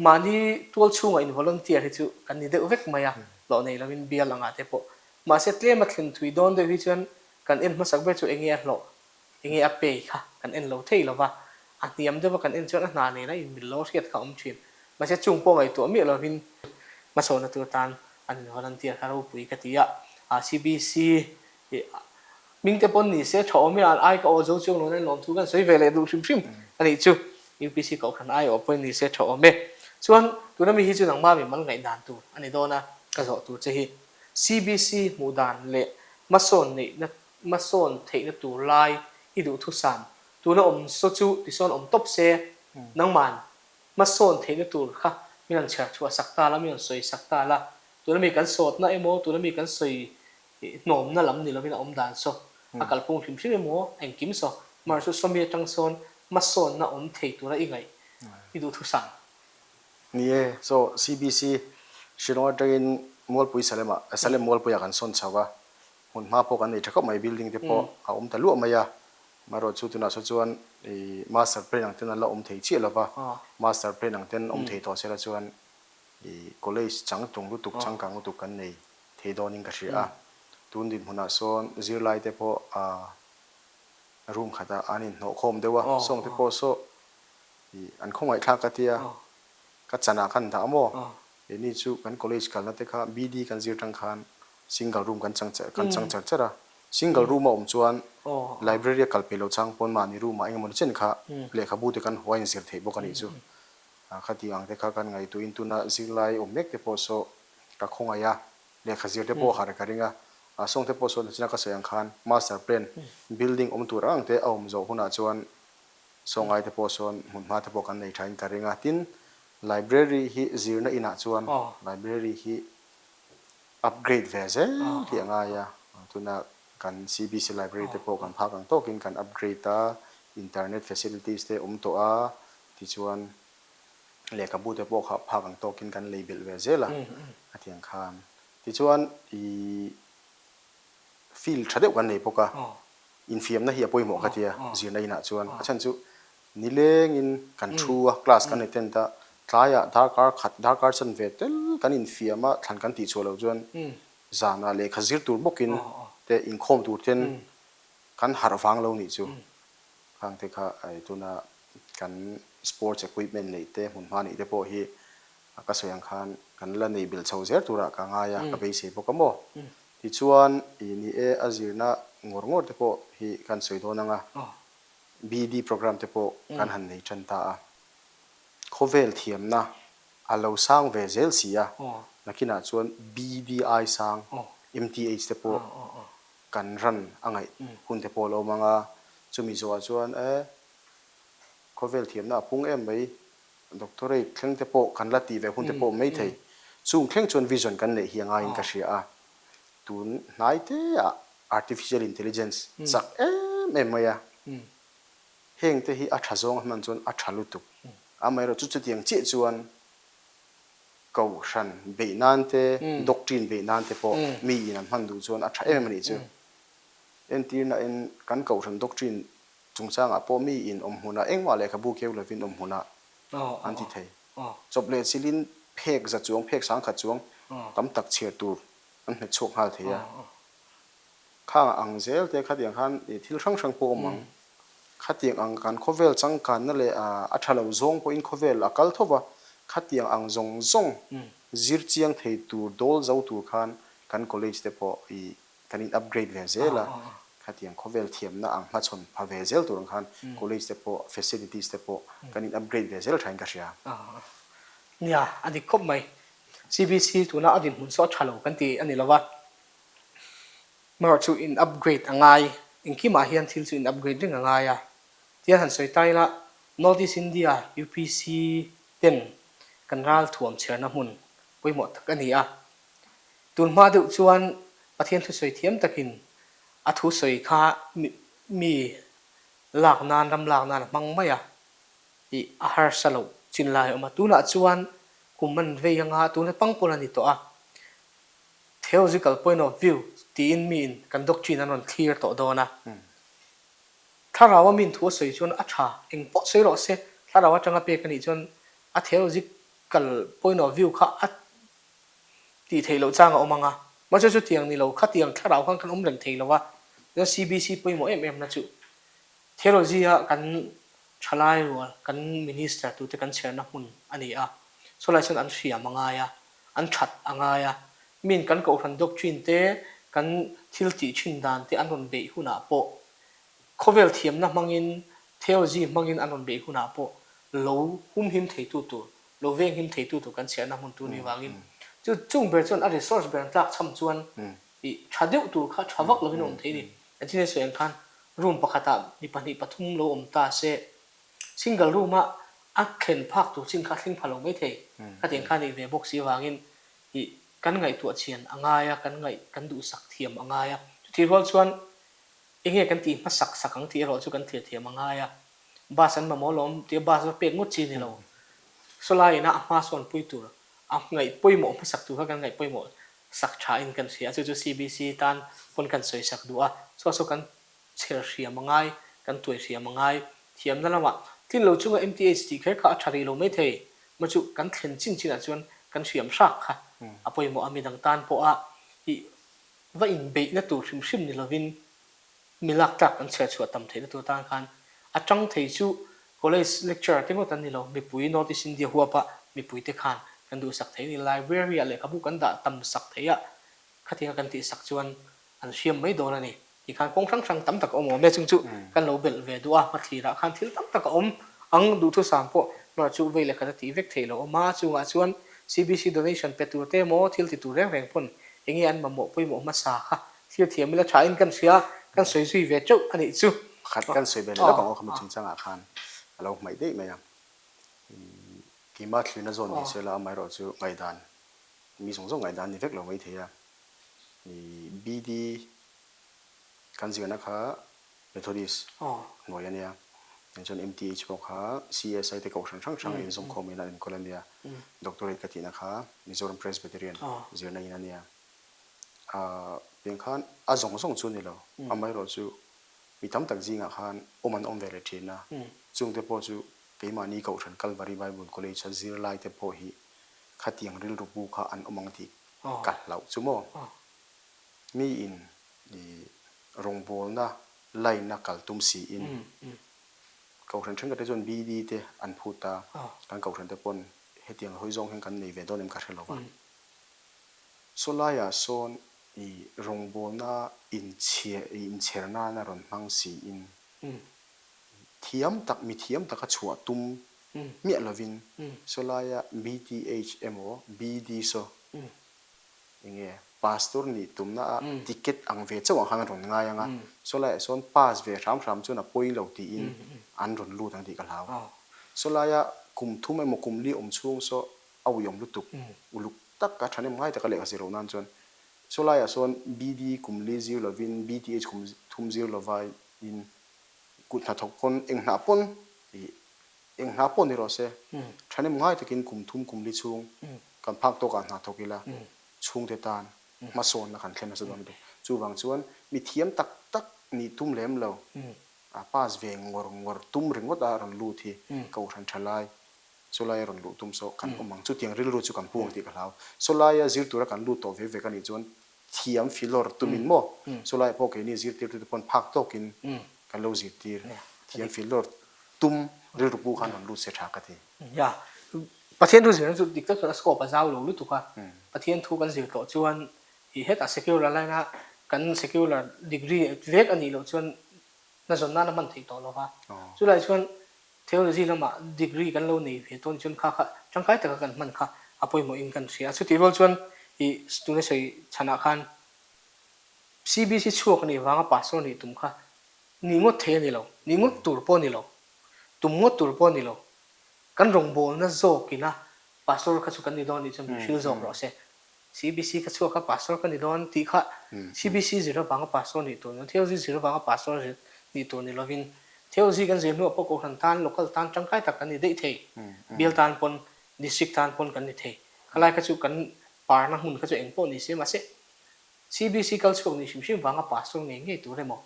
mahni tual chhungah in volunteer hi chu kan ni deuh vek mai a, hlawh nei lovin bial angah te pawh. Mahse tlem a thlen thui dawn deuh hi chuan kan en hmasak ber chu enge a hlawh Enge a pay kha kan en lo thei lova, a hniam deuha kan en chuan a hna nena inmil lo hriat kha a awm thin. Mahse chung pawh ngaihtuah miah lovin hmasawhna tur tan an in volunteer kha ropui ka ti a, CBC hming te pawn ni se tha awm e, an ai ka aw zo chuang lo na lawmthu kan sawi ve leh duh hrim hrim a nih chu. UPC kohhran ai awh pawhin ni se tha awm e. Chuan tuna mi hi chu nangmah mi mal ngaihdan tur a ni dawn a, ka zawh tur che hi CBC hmuh dan leh hmasawn neihna Hmasawn theihna tur lai i duhthusam tuna awm saw chu tisawn awm tawp se, nangman hmasawn theihna tur kha min rawn chher chhuah sak ta la, min rawn sawi sak ta la, tuna mi kan sawtna emaw, tuna mi kan sawi hnawmna lam ni lovin a awm dan saw, a kalphung hrim hrim emaw, engkim saw, amaherawhchu sawmi atang sawn hmasawnna awm thei tura i ngaih i duhthusam. Ni e, saw CBC Shillong atangin Mualpui Salem-ah, Salem Mualpuiah kan sawn chho a, Hmun hma pawh kan nei tha khawp mai, building te pawh a awm ta luah mai a, amaherawh chu tunah saw chuan ih master plan ang ten an la awm thei chiah lova, master plan ang ten awm thei tawh sela chuan ih college changtlung lutuk changkang lutuk kan nei thei dawnin ka hria a, tun dinhmunah sawn zirlai te pawh ah room khatah an inhnawh khawm deuh a, sawng te pawh saw ih an khawngaihthlak ka tia, ka chanah khan dah maw? Keini chu kan college kalna te kha BD kan zir tang khan single room kan chang kan chang char char a. Single room a awm chuan library a kal peih lo chang pawn mahni room ah engemaw ni chen kha lehkhabu te kan haw a inzir theih bawk a nih chu. Khati ang te kha kan ngaihtuahin tuna zirlai awm mek te pawh saw ka khawngaih a, lehkha zir te pawh har ka ring a. Sawng te pawh saw nachina ka sawi ang khan master plan building awm tur ang te a awm zawh hunah chuan Sawngai te pawh sawn hmunhma te pawh kan nei thain ka ring a. Tin, library hi zirna inah chuan library hi upgrade ve zel hi a ngai a. Tuna kan CBC library te pawh kan phak ang tawkin kan upgrade a, internet facilities te awm tawh a, tichuan lehkhabu te pawh kha phak ang tawkin kan lei belh ve zel a, a tiang khan. Tichuan ih field tha deuh kan nei bawk a, infiamna hi a pawimawh ka tia zirna inah chuan a chhan chu nilengin kan thu a, class kan attend a, tlaiah darkar khat darkar chan ve tel kan infiam a, thlan kan tih chhuah loh chuan zanah lehkha zir tur bawkin te inkhawm tur ten kan harh vang lo nih chu khang te kha tuna kan sports equipment neih te hmunhma neih te pawh hi A ka sawi ang khan kan la nei belh chho zel turah ka ngai a, ka beisei bawk a maw? Tichuan, ih ni e, a zirna ngawr ngawr te pawh hi kan sawi dawn ang a, BD programme te pawh kan han nei tan ta a. Khawvel thiamna a lo sang ve zel si a, nakinah chuan BDI sang, MTH te pawh kan ran a ngaih hun te pawh a lo awm ang a, chumi zawhah chuan e, khawvel thiamna a pung em mai, Doctorate thleng te pawh kan la tih ve hun te pawh mai thei. Chung thleng chuan vision kan neih hi a ngaiin ka hria a. Tun hnai te ah artificial intelligence chak em em mai a. Heng te hi a tha zawng a hman chuan a tha lutuk. Amaherawh chu chutiang chiah chuan kohhran beih nan te, doctrine beih nan te pawh mi in an hman duh chuan a tha em em a nih chu. Entirna in kan kohhran doctrine Chungchangah pawh mi in awm hmunah engmah lehkhabu keu lovin awm hmunah an ti thei. Chawp leh chilin phek za chuang, phek sangkhat chuang tam tak chhiar tur an hmet chhuak nghal thei a. Khang ang zel te khatiang khan thil hrang hrang pawh awm ang. Khatiang ang kan khawvel changkanna leh a tha lo zawng pawhin khawvel a kal tho va, khatiang ang zawng zawng zir chiang thei tur, dawl zo tur khan kan college te pawh i Kan in upgrade ve zel a, khatiang khawvel thiamna ang hmachhawn pha ve zel tur ang khan college te pawh facilities te pawh kan in upgrade ve zel thain ka hria. Nia, a dik khawp mai. CBC tuna a dinhmun saw a tha lo kan ti a ni lo va, amaherawh chu in upgrade a ngai, engkimah hian thil chu in upgrade reng a ngai a. Tihian han sawi ta ila, North East India UPC ten kan ralthuam chhiarna hmun pawimawh tak a ni a, Tun hma deuh chuan Pathian thusawi thiam takin a thusawi kha mi lak nan, ram lak nan a hmang mai a. Ih a harsa loh chin lai a awm a, tunah chuan kum an vei anga tuna pangpawl a ni tawh a, theological point of view tiin miin kan doctrine an rawn thlir tawh dawn a. Thlarau a min thu a sawi chuan a tha, eng pawh sawi rawh se, thlarau atanga pek a nih chuan a theological point of view kha a tih theih loh chang a awm ang a, mahse chutiang ni lo, khatiang thlarau khan kan awm reng thei lo a, chuan CBC pawimawh em em na chu Theology-a kan thalai rual, kan minister tute kan chherna hmun a ni a, sawlai chuan an hriam a ngai a, an that a ngai a, min kan kohhran doctrine te, kan thil tih thin dan te an rawn beih hunah pawh, khawvel thiamna hmangin, theology hmangin an rawn beih hunah pawh lo humhim theitu tur, lo venghim theitu tur kan chherna hmun tur ni vangin chu chung ber chuan a resource ber an tlak chham chuan Ih, tha deuh tur kha tha vak lovin a awm thei a ni. Engtin nge sawi ang khan room pakhatah mi pahnih pathum lo awm ta se, single room-a a thlen phak tur chin kha a thleng pha lo mai thei. Khatiang kha a nih ve bawk si avangin ih, kan ngaihtuah chian a ngai a, kan ngaih, kan duhsak thiam a ngai a. Chutih rual chuan eng nge kan tih hmasak sak ang tih erawh chu kan thlir thiam a ngai a. Bus an mamawh lawm tia bus va pek ngawt chi a ni lo. Sawlai ina a hma sawn pui tur, a ngaih pawimawh hmasak tur kha kan ngaih pawimawh sak tha in kan hria a, chu chu CBC tan pawn kan sawi sak duh a, saw saw kan chher hriam a ngai, kan tuai hriam a ngai, thiamna lamah tlin lo chunga MTH tih kher kha a tha rih lo mai thei, maw chu kan thlen chin chinah chuan kan hriam hrak kha a pawimawh a, midang tan pawha ih va inbeihna tur hrim hrim ni lovin Mi lak tlak an chhiar chhuah tam theihna tur atan khan a tang thei chu college lecturer te ngawt an ni lo, mipui North East India huapa mipui te khan kan duhsak thei a ni. Library ah lehkhabu kan dah tam sak thei a, khatianga kan tihsak chuan an hriam mai dawn a ni. Ti khan kawng hrang hrang tam tak a awm awm e, chung chu kan lo belh ve duh a, hmathlir ah khan thil tam tak a awm ang duhthusam pawh hmar chu vei lehkhat a tih vek theih loh awm a, chungah chuan CBC donation pe tur te emaw thil ti tur reng reng pawn enge an mamawh pawimawh hmasa kha Thil thiam ila tha in kan hria, kan sawi zui ve teuh a nih chu. Pakhat kan sawi ve leh lawk ang aw khami chungchangah khan a lo hmaih daih mai a. Keimah thlirna zawn ni se la amaherawh chu ngaihdan mi zawng zawng ngaihdan a ni vek lo mai thei a. BD kan zirna kha Methodist hnuai a nia. Chuan MTH pawh kha CSI te kohhran hrang hrang inzawmkhawm in an enkawl a nia. Doctorate ka tihna kha Mizoram Presbyterian zirna in a nia. Ahh piang khan a zawng zawng chu a ni lo, amaherawh chu mi tam tak zingah khan awm an awm ve leh thin a, chungte pawh chu keimahni Kohhran Kalvari Bible College a zirlai te pawh hi khatiang rilru pu kha an awm ang tih ka hlauh chu maw? Miin ih rawngbawlna line a kal tum siin Kohhran thenkhat te chuan BD te an phut a, kan Kohhran te pawn hetiang hawi zawng hian kan nei ve dawn em ka hre lo va. Saw laiah sawn i rawngbawlna inchhiar i inchher nana rawn hmang siin thiam tak mi thiam taka chhuah tum miah lovin saw laia BTH emaw BD saw enge pastor nih tumna a ticket ang ve chauh ang khan an rawn ngai ang a, saw laiah sawn pass ve hram hram chuan a pawi lo tiin an rawn lut ang tih ka hlau. Saw laia kum thum emaw kum li awm chhung saw a uiawm lutuk, uluk tak a thahnem ngai taka lehkha zir loh nan chuan saw laiah sawn BD kum li zir lovin BTH kum thum zir lovain kut hnathawk pawn eng hnah pawn ih eng hnah pawh ni rawh se thahnem ngai takin kum thum kum li chhung kan phak tawkah hna thawk ila chhungte tan hmasawnna kan thlen nasa dawn lutuk. Chuvang chuan mi thiam tak tak nih tum lem lo a pass ve ngawr ngawr tum ringawt a rawn lut hi Kohhran thalai Sawlai a rawn luh tum saw kan awm ang. Chutiang rilru chu kan pu ang tih ka hlau. Sawlaia zir tura kan lut tawh ve vek a nih chuan thiam filawr tumin maw? Sawlaiah pawh keini zirtirtute pawn phak tawkin kan lo zirtir. Thiam filawr tum rilru pu khan rawn lut se tha ka ti. Nia, Pathian thu zirna chu dik tak chuan a scope a zau lo lutuk a. Pathian thu kan zir tawh chuan ih hetah secular line a kan secular degree vek a nih loh chuan hna zawn nan a hman theih tawh lo va. Chulai chuan Theology lamah degree kan lo nei ve tawn chuan kha kha tangkai taka kan hman kha a pawimawhin kan hria a. Chutih rual chuan ih tuna sawi chhanah khan CBC chhuak a nih vanga pastor nih tum kha nih ngawt thei a ni lo, nih ngawt tur pawh a ni lo, tum ngawt tur pawh a ni lo. Kan rawngbawlna zawkina pastor kha chu kan ni dawn nih chuan min hrilh zawk rawh se. CBC ka chhuak a, pastor ka ni dawn tih kha CBC zir avanga pastor nih tur ni lo, theology zir avanga pastor nih tur ni lovin. Theology kan zir hnuah pawh Kohhran tan, local tan tangkai tak kan ni daih thei. Bial tan pawn, district tan pawn kan ni thei. Khalai kha chu kan parna hmun kha chu eng pawh ni se mahse CBC kal chhuak ni hrim hrim vanga pastor ngei ngei tur emaw,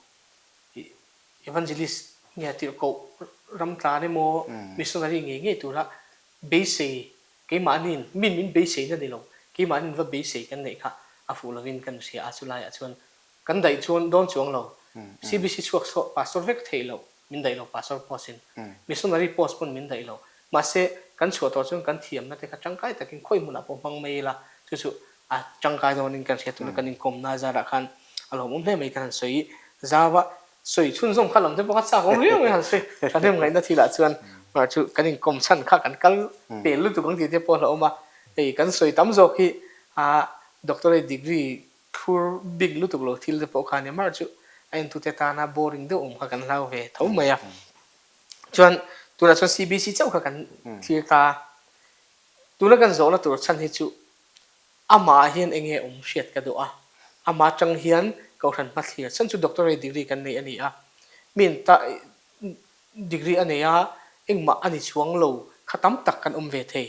evangelist nge tirhkoh ram tlan emaw, missionary ngei ngei tura beisei keimahniin min min beiseina ni lo, keimahniin va beisei kan neih kha a fuh lovin kan hria a, chulaiah chuan Kan daih chuan dawn chuang lo. CBC chhuak saw pastor vek theih loh min daih lo pastor post in. Missionary post pawn min daih lo. Mahse kan chhuah tawh chuan kan thiamna te kha tangkai takin khawi hmunah pawh hmang mai ila chu chu a tangkai dawnin kan hriat tuna kan inkawmna zarah khan a lawmawm hle mai kan han sawi zau a. Sawi chhunzawm kha lam te pawh kha chak awm riau mai han sawi. Thahnem ngaihna thilah chuan mahse chu kan inkawm chhan kha kan kal pel lutuk ang tih te pawh a hlauhawm a. Hei kan sawi tam zawk hi a doctorate degree Thur bik lutuk lo thil te pawh kha nia mar chu a entute tana boring deuh awm kha kan hlau ve tho mai a. Chuan tunah chuan CBC chauh kha kan thlir ta a. Tuna kan zawhna tur chhan hi chu amah ah hian enge awm hriat ka duh a. Amah atang hian Kohhran hmathlir chhan chu doctorate degree kan nei a ni a. Mi in ta degree a nei a engmah a ni chuang lo kha tam tak kan awm ve thei.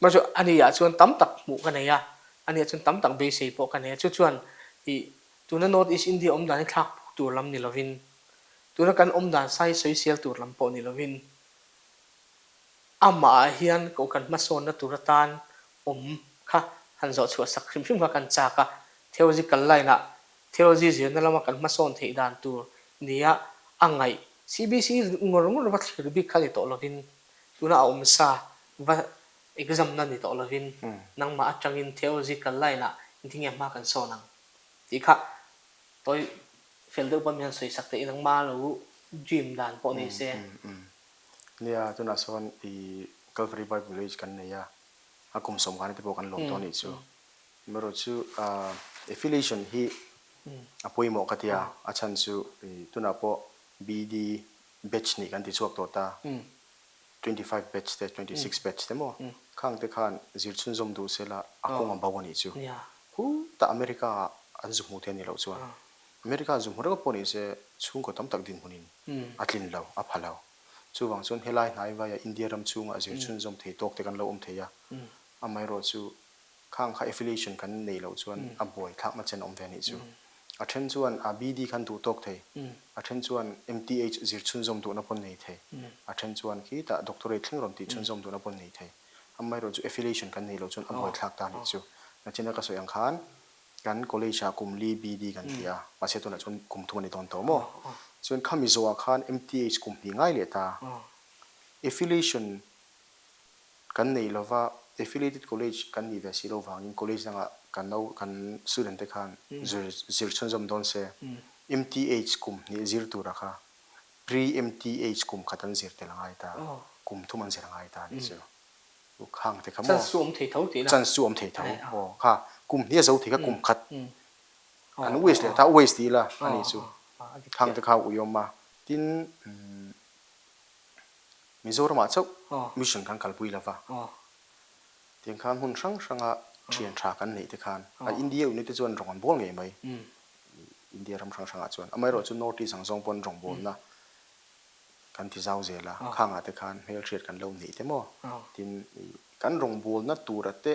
Mah chu ani ah chuan tam tak hmuh ka nei a, ani ah chuan tam tak beisei pawh ka nei a. Chu chuan ih tuna North East India awm dan hi thlak tur lam ni lovin, tuna kan awm dan sai sawisel tur lam pawh ni lovin, amah ah hian kohhran hmasawnna tur atan awm kha han zawh chhuah sak hrim hrim kha kan chak a. Theological line ah theology zirna lama kan hmasawn theih dan tur nia a ngaih CBC ngawr ngawr va thlir bik kha ni tawh lovin tuna a awm sa Va exam na ni tawh lovin nangmah atangin theological line ah engtin nge hma kan sawn ang tih kha tawi fel deuh pawn min han sawi sak teh i nangmah lo dream dan pawh ni se. Nia tunah sawn i Calvary Bible College kan nei a, a kum sawmkana te pawh kan lawm tawh a nih chu. Amaherawh chu affiliation hi a pawimawh ka tia, a chhan chu tunah pawh BD batch nih kan ti chhuak tawh ta. 25 batch te, 26 batch te maw? Khang te khan zir chhunzawm duh se la a kawng a bo a nih chu. Khutah America ah an zu hmu te a nih loh chuan. America ah zu hmu reuh pawh ni se chhungkaw tam tak dinhmunin a tlin lo, a pha lo. Chuvang chuan helai hnai vaia India ram chhungah zir chhunzawm thei tawk te kan lo awm thei a. Amaherawh chu Khang kha affiliation kan neih loh chuan a buai thlakna chen awm ve a nih chu. A then chuan a BD khan duh tawk thei, a then chuan MTH zir chhunzawm duhna pawn nei thei, a then chuan khitah doctorate thleng rawn tih chhunzawm duhna pawn nei thei. Amaherawh chu affiliation kan neih loh chuan a buai thlak ta a nih chu. Nachina ka sawi ang khan kan college ah kum li BD kan ti a, mahse tunah chuan kum thum a ni dawn tawh maw? Chuan khami zawhah khan MTH kum hnih ngai leh ta. Affiliation Kan neih lova affiliated college kan nih ve si lo vangin college dangah kan nau kan student te khan zir zir chhunzawm dawn se MTH kum hnih zir tura kha pre MTH kum khat an zir tel a ngai ta kum thum an zir a ngai ta a nih chu u khang te kha maw Chance chu awm thei tho tihna chance chu awm thei tho aw kha kum hnih a zo thei kha kum khat an waste leh ta waste tih ila a nih chu khang te kha uiawm a tin Mizoramah chauh mission kan kalpui lo va, tiang khan hmun hrang hranga thian tha kan neih te khan a India unit te chuan rawng an bawl ngei mai, India ram hrang hrangah chuan. Amaherawh chu North East ang zawng pawn rawngbawlna kan ti zau zel a, khangah te khan hmelhriat kan lo neih te maw? Tin, kan rawngbawlna tura te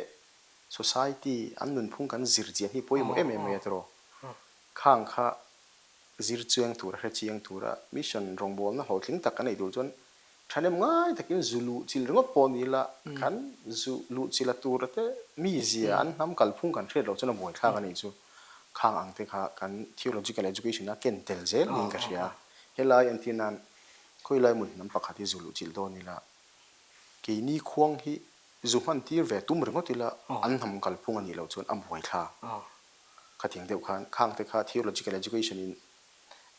society an nunphung kan zir chian hi pawimawh em em mai a tiraw? Khang kha Zir chiang tura hre chiang tura mission rawngbawlna hlawhtling tak kan neih tur chuan thahnem ngai takin zu luh chilh ringawt pawh ni ila kan zu luh chilh a tura te mizia an hnam kalphung kan hriat loh chuan a buaithlak a nih chu. Khang ang te kha kan theological education a ken tel zel niin ka hria. Helai entir nan khawilai hmun hnam pakhat hi zu luh chilh dawn ila keini khuang hi zu hman tir ve tum ringawt ila an hnam kalphung a nih loh chuan a buaithlak. Khatiang deuh khan khang te kha theological education in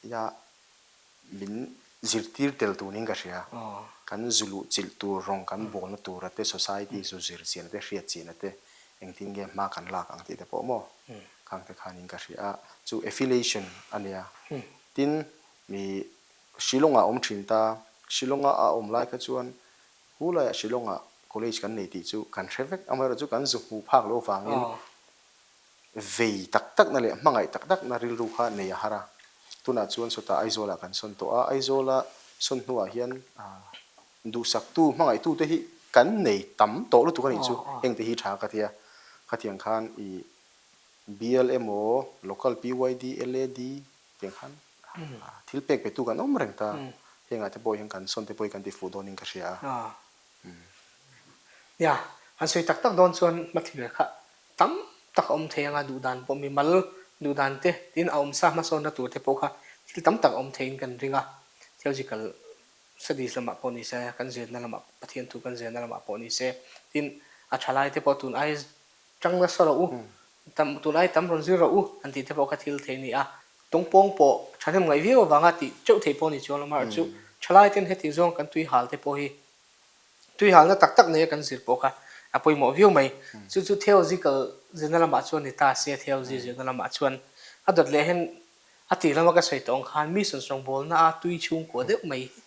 ina min zirtir tel tunin ka hria. Kan zu luh chilh tur rawng kan bawlna tura te society zu zir chian te hriat chian te engtin nge hma kan lak ang tih te pawh maw khang te khanin ka hria a. Chu affiliation a nia. Tin mi Shillong ah awm thin ta. Shillong a a awm lai kha chuan hu laiah Shillong ah college kan nei tih chu kan hre vek. Amaherawhchu kan zu hmuh phak loh vangin Vei tak takna leh hmangaih tak takna rilru kha nei a har a. Tunah chuan sawtah Aizawlah kan sawn tawh a, Aizawla. Sawn hnuah hian duhsaktu, hmangaihtute hi kan nei tam tawh lutuk a nih chu. Hengte hi tha ka ti a, khatiang khan i bial emaw, local PYD, LAD tiang khan thil pek petu kan awm reng ta. Hengah te pawh hian kan sawn te pawh hi kan ti fuh dawnin ka hria a. Nia, han sawi tak tak dawn chuan hmathlir kha tam tak a awm thei anga duh dan pawh mimal duh dan te tin a awmsa hmasawnna tur te pawh kha thil tam tak a awm theiin kan ring a. Theological studies lamah pawh ni se, kan zirna lamah Pathian thu kan zirna lamah pawh ni se, tin a thalai te pawh tun ai tang nasa rawh u, tam tun ai tam rawn zir rawh u an tih te pawh kha thil thei a ni a. Tawngpawng pawh thahnem ngaih viau avanga tih teuh theih pawh ni chuang lo amaherawhchu thalai ten heti zawng kan tui hal te pawh hi Tui halna tak tak neia kan zir pawh kha a pawimawh viau mai. Chu chu theological zirna lamah chuan ni ta se, theology zirna lamah chuan a dawt leh hian a tih lama ka sawi tawh ang khan mission sawngbawlna a tui chhungkua deuh mai hi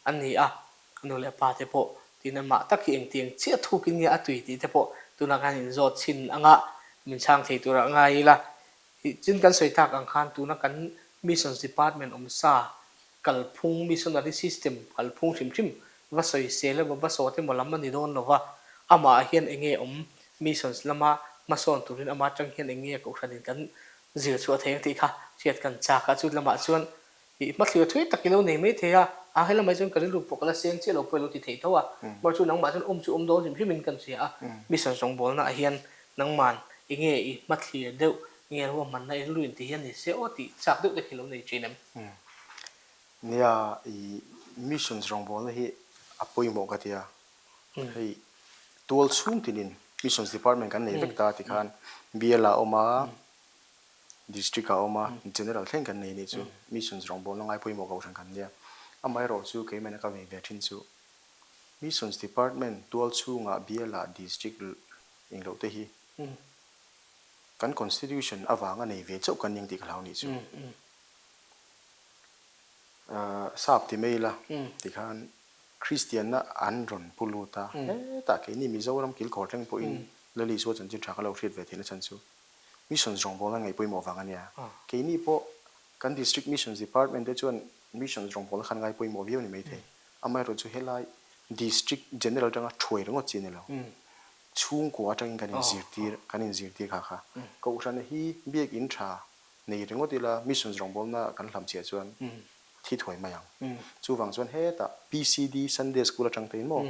an ni a, a nu leh pa te pawh tin amah tak hi engtiang chiah thukin nge a tui tih te pawh tunah khan inzawt chhin anga min chhang thei turah ngai ila. Tin kan sawi tak ang khan tuna kan missions department awm sa kalphung, missionary system kalphung hrim hrim va sawi sel emaw va sawt emaw lam a ni dawn lo va, amah hian eng nge awm missions lama hmasawn turin amah atang hian eng nge kohhranin kan zir chhuah thei ang tih kha hriat kan chak a, chu lamah chuan ih hmathlir thui tak i lo nei mai thei a, a he lamah hi chuan ka rilru pawh ka la seng chiah lo pawh i lo ti thei tho a, mahse chu nangmah chuan awm chu awm dawn hrim hrimin kan hria a, mission rawngbawlna ah hian nangman eng nge i hmathlir deuh nge ruahmanna i rilru inti hian ni se aw tih chak deuh te khi lo nei thin em? Nia, i missions rawngbawlna hi a pawimawh ka tia. Hei tual chhung tinin missions department kan nei vek ta tikhan bial ah awm a, district ah awm a, general thleng kan nei anih chu missions rawngbawlna ngai pawimawh kohhran kan nia. Amaherawh chu keimahna ka vei ve thin chu missions department tual chhungah bial ah district engloh te hi kan constitution avanga nei ve chauh kan ning tih ka hlau nih chu. Sap ti mai ila tikhan Kristianna an rawn pu lut a, hetah keini Mizoram kilkhawr thleng pawhin Lali Isua chanchin tha ka lo hriat ve theihna chhan chu Missions rawngbawlna ngaih pawimawh vang a nia. Keini pawh kan District Missions Department te chuan Missions rawngbawlna khan ngai pawimawh viau a ni maithei. Amaherawhchu helai District General atanga thuai ringawt chi a ni lo. Chhungkua atangin kan inzirtir kan inzirtir kha kha. Kohhrana hi biakinn tha nei ringawt ila missions rawngbawlna kan hlam chhiah chuan thi thuai mai ang. Chuvang chuan hetah PCD Sunday School atang te in maw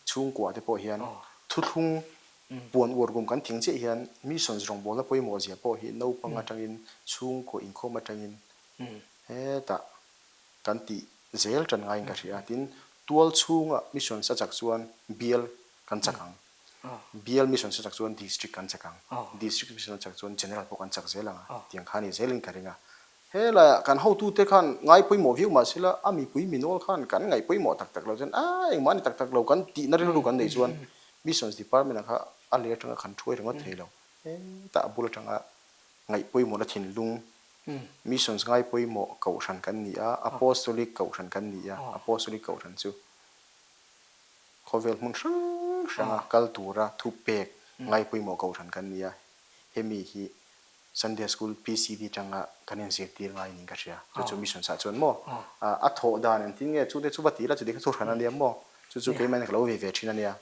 chhungkua te pawh hian thuthlung puan uar kum kan thing chiah hian missions rawngbawlna pawimawh zia pawh hi naupang atangin chhungkaw inkhawm atangin hetah kan tih zel tan ngaiin ka hria. Tin, tual chhunga missions a chak chuan bial kan chak ang. Bial mission se chak chuan district kan chak ang. District mission a chak chuan general pawh kan chak zel ang a, tiang kha a ni zelin ka ring a. Helaiah kan hotute khan ngai pawimawh viau mah sela a mipui minawl khan kan ngaih pawimawh tak tak lo chuan a engmah ni tak tak lo kan tihna rilru kan neih chuan missions department ah kha a lei atanga kan thuai ringawt thei lo. Hetah a bul atanga ngaih pawimawhna thinlung missions ngai pawimawh kohhran kan ni a, apostolic kohhran kan ni a, apostolic kohhran chu Khawvel hmun hrang hranga kal tura thu pek ngai pawimawh kohhran kan ni a, hemi hi Sunday School PCD tanga kan inzirtir ngai niin ka hria. Chu chu missions ah chuan maw a thawh dan engtin nge chu te chu va ti ila chuti kha thu hran a nia maw? Chu chu keimah in ka lo ve ve thin a nia.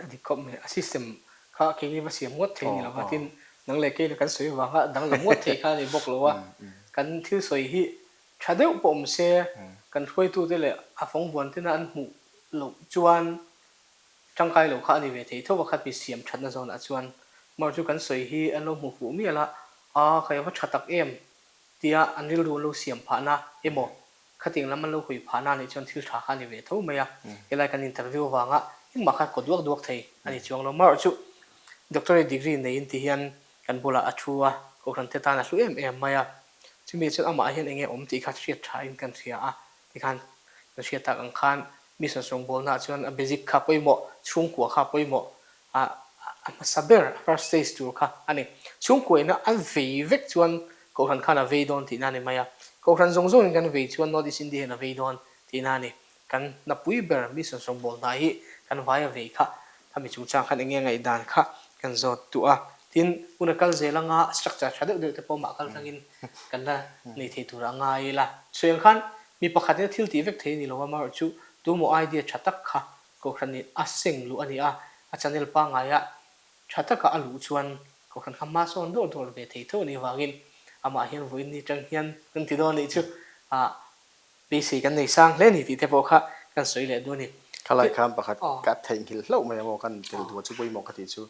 A dik khawp mai, a system kha keini va siam ngawt thei ni lo va, tin nang leh keina kan sawi avanga danglam ngawt thei kha a ni bawk lo a, kan thil sawi hi Tha deuh pawh awm se, kan hruaitute leh a fawngvuan tena an hmuh loh chuan tangkai lo kha a ni ve thei tho a, khatmi siam thatna zawnah chuan mar chu kan sawi hi an lo hmu fuh mial a, aa kha i va tha tak em tia an rilru an lo siam phahna emaw khatiang lam an lo hawi phahna nih chuan thil tha kha a ni ve tho mai a, helai kan interview avanga engmah kha kaw duak duak thei a ni chuang lo. Mar chu doctorate degree neiin ti hian kan bulah a thu a, kohhran te tan a hlu em em mai a. Chumi chuan amah hian enge awm tih kha hriat tha in kan hria a, tikhan kan hriat tak ang khan mission sawngbawlna ah chuan a basic kha pawimawh, chhungkua kha pawimawh a a hmasa ber, a first stage tur kha a ni. Chhungkua ina a vei vek chuan Kohhran khan a vei dawn tihna a ni mai a, Kohhran zawng zawngin kan vei chuan North East India hian a vei dawn tihna a ni. Kan hnapui ber mission sawngbawl hna hi kan vai a vei kha, khami chungchang khan enge ngaihdan kha kan zawt duh a. Tin, hun a kal zel anga structure tha deuh deuh te pawh mah kal tlangin kan la nei thei tur a ngai ila. Sawi ang khan. Mi pakhatin a thil tih vek thei a ni lo a, amaherawhchu tumaw idea tha tak kha Kohhranin a seng luh a ni a, a channel pangngaia tha taka a luh chuan Kohhran kha hma sawn dawr dawr ve thei tho a nih avangin amah hian vawiin ni tang hian kan ti dawn anih chu ah beisei kan nei sang hle a ni tih te pawh kha kan sawi leh duh a ni. Khalai khan pakhat ka theihnghilh hlauh mai amaw kan tel duh a chu pawimawh ka tih chu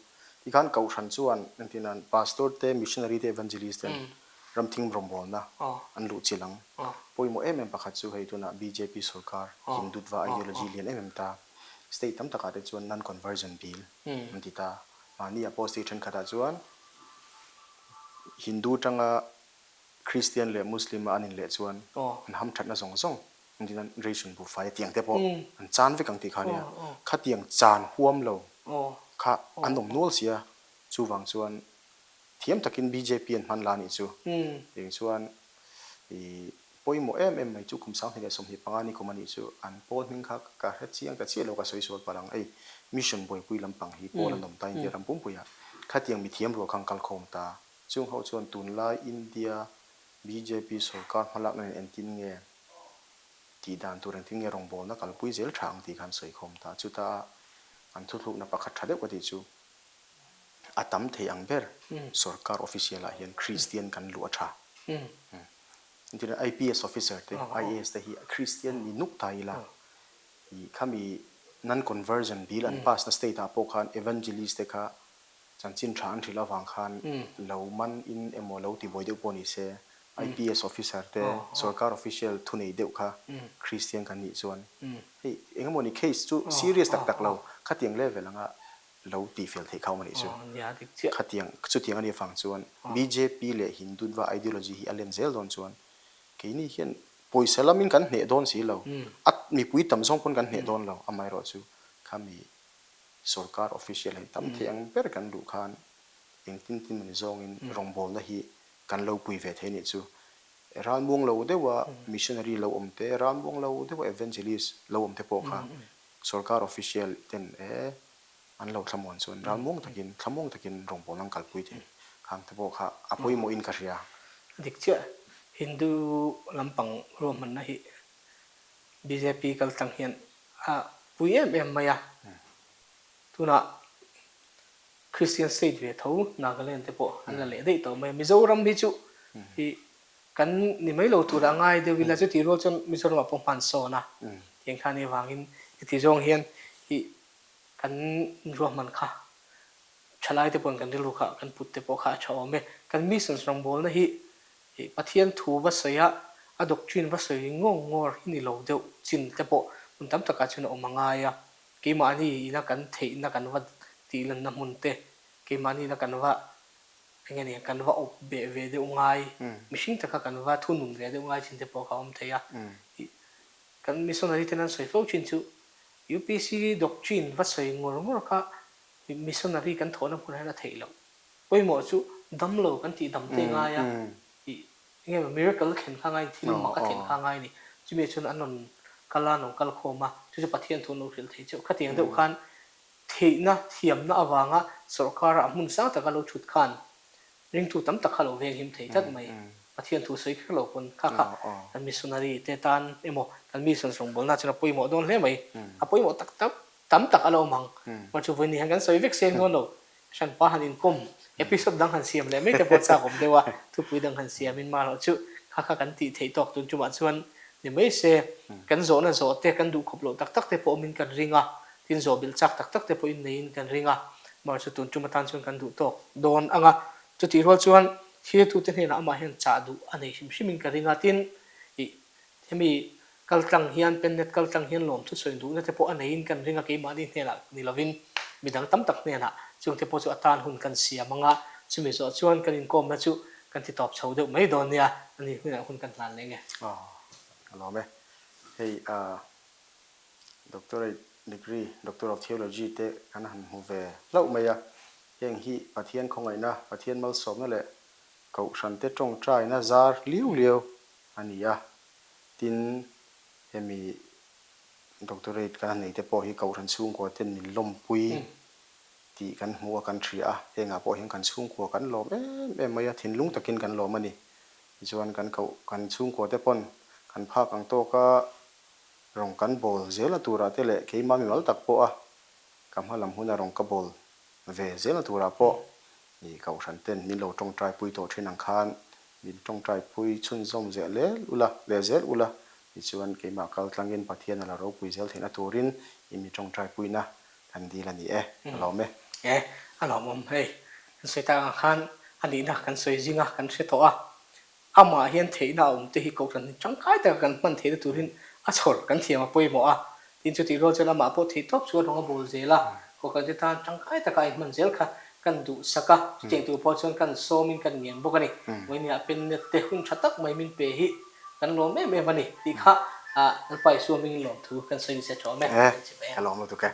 tikhan Kohhran chuan engtin Pastor te Missionary te Evangelist ten Ramthing rawngbawlna an luh chilh ang. Pawimawh em em pakhat chu hei tunah bjp sorkar Hindutva ideology lian em em ta. State tam takah te chuan non-conversion bill an ti ta. Mahni ah pawh state thenkhatah chuan Hindu tanga Christian leh Muslim a an inleh chuan an hamthatna zawng zawng engtin an ration buhfai a tiang te pawh an chan vek ang tih kha a nia. Khatiang chan huam lo kha an awm nual sia. Chuvang chuan Thiam takin bjp an hman la anih chu. Eng chuan i pawimawh em em mai chu kum 2025 ni kum anih chu an pawl hming kha ka hre chiang ta chiah lo ka sawi sual palh ang. Ei mission buaipui lampang hi pawl an awm ta India ram pumpuiah khatiang mithiam rual kha an kal khawm ta. Chung ho chuan tunlai India bjp sorkar hmalakna nen engtin nge tih dan tur engtin nge rawngbawlna kalpui zel tha ang tih kha an sawi khawm ta. Chuta an thuthlukna pakhat tha deuh ka tih chu A tam thei ang ber sorkar official ah hian Christian kan luh a tha. Engtin IPS officer te, IAS te hi Christian ni nuk ta ila, i khami non conversion bill an pass na state ah pawh khan evangelist te kha chanchin tha an hrilh avang khan lo man in emaw lo ti buai deuh pawh ni se, IPS officer te, sorkar official thunei deuh kha Christian kan nih chuan hei engemaw ni case chu serious tak tak lo khatiang level anga lo tihfel theih kha awm a nih chu. Khatiang, chutiang a nih avang chuan bjp leh Hindutva ideology hi a len zel dawn chuan keini hian pawisa lamin kan hneh dawn si lo, a mipui tam zawng pawn kan hneh dawn lo, amaherawhchu khami sorkar official hei tam thei ang ber kan luh khan engtin tin mawni zawngin rawngbawlna hi kan lo pui ve thei a nih chu. Ralmuang lo deuha missionary lo awm te, ralmuang lo deuha evangelist lo awm te pawh kha Sorkar official ten e an lo thlamuan chuan ralmuang takin thlamuang takin rawngbawlna an kalpui thei khang te pawh kha a pawimawhin ka hria. Dik chiah, Hindu lampang ruahmanna hi bjp kaltlang hian a pui em em mai a, tunah Christian state ve tho Nagaland te pawh an la leh daih tawh mai a, Mizoram hi chu i Kan ni mai lo tura ngai deuh ila chutih rual chuan Mizoramah pawh hman sawn a, tiang kha nih avangin heti zawng hian ih kan ruahman kha thalai te pawhin kan rilru kha kan put te pawh kha a tha awm e. Kan missions rawngbawlna hi ih Pathian thu va sawi a, a doctrine va sawi ngawng ngawr hi ni lo deuh chin te pawh hmun tam takah chuan a awm a ngai a, keimahni ina kan theihna kan va tihlanna hmun te, keimahni ina kan va Eng nge ni, kan va awp beh ve deuh ngai, mihring taka kan va thunun ve deuh ngai thin te pawh kha a awm thei a. Ih, kan missionary ten an sawi fo thin chu UPC doctrine va sawi ngawr ngawr kha missionary kan thawhna hmunah hian a theih loh. Pawimawh chu damlo kan tih dam te ngai a, ih, eng nge maw miracle a thlen kha ngai, thil mak a thlen kha ngai a ni. Chumi chuan an rawn kal a, an rawn kal khawm a, chu chu Pathian thu an lo hrilh thei chauh. Khatiang deuh khan Theihna thiamna avanga sawrkara a hmun sang taka lo thut khan ringtu tam tak kha lo venghim thei tlat mai. Pathian thu sawi kher lo pawn kha kha kan missionary te tan emaw kan mission rawngbawlna chuan a pawimawh dawn hle mai. A pawimawh tak tak tam tak a la awm ang. Mahse chu vawiin ni hian kan sawi vek seng dawn lo. Hranpa han inkawm episode dang han siam leh mai te pawh chak awm deuh a, thupui dang han siamin mahloh chu kha kha kan tih theih tawk tun tumah chuan ni mai se kan zawhna zawh te kan duh khawp loh tak tak te pawh awmin kan ring a, tin zawh bilh chak tak tak te pawhin neiin kan ring a, mahse chu tun tum atan chuan kan duh tawk dawn ang a, chutih rual chuan thirtute hnenah amah hian chah duh a nei hrim hrimin ka ring a, tin ih hemi Kaltlang hian Pennet kaltlang hian lawmthu sawi duhna te pawh a neiin kan ring a, keimahni hnenah ni lovin midang tam tak hnenah chungte pawh chu a tan hun kan siam ang a, chumi zawh chuan kan inkawmna chu kan ti tawp chho deuh mai dawn nia, ani hunah hun kan hlan leh nge. Aw, a lawm e. Hei Doctorate degree, Doctor of Theology te kan han hmu ve hlauh mai a, heng hi Pathian khawngaihna, Pathian malsawmna leh Kohhrante tawngtaina zar liau liau a ni a. Tin, hemi doctorate kan han nei te pawh hi Kohhran chhungkua ten min lawmpui tih kan hmu a, kan hria a. Hengah pawh hian kan chhungkua kan lawm em em mai a, thinlung takin kan lawm a ni. Tichuan kan koh, kan chhungkua te pawn Kan phak ang tawka rawng kan bawl zelna turah te leh keimah mimal tak pawha ka hma lam huna rawng ka bawl ve zelna turah pawh i kohhran ten min lo tawngtai pui tawh thin ang khan min tawngtai pui chhunzawm zel lel ula leh zel ula tichuan keimah kal tlangin Pathian a la ropui zel theihna turin i mi tawngtai puina kan dil a ni e, a lawm e. E, a lawmawm hei. Kan sawi tak ang khan a nihna kan sawi zinga kan hre tawh a, Amah hian theihna a awm te hi kohhran hi tangkai taka kan hman theihna turin a chhawr kan thiam a pawimawh a. Tin, chutih rual chuan amah pawh theih tawp chu a rawng a bawl zel a, kohhran te tan tangkai taka a inhman zel kha kan duhsak a, chutiang tur pawh chuan kan sawmin kan ngen bawk a ni. Vawinia pennet te hun tha tak mai min pe hi kan lawm em em a ni tih kha Lalpa Isua hmingin lawmthu kan sawi nise tha awm e. E, ka lawm lutuk e.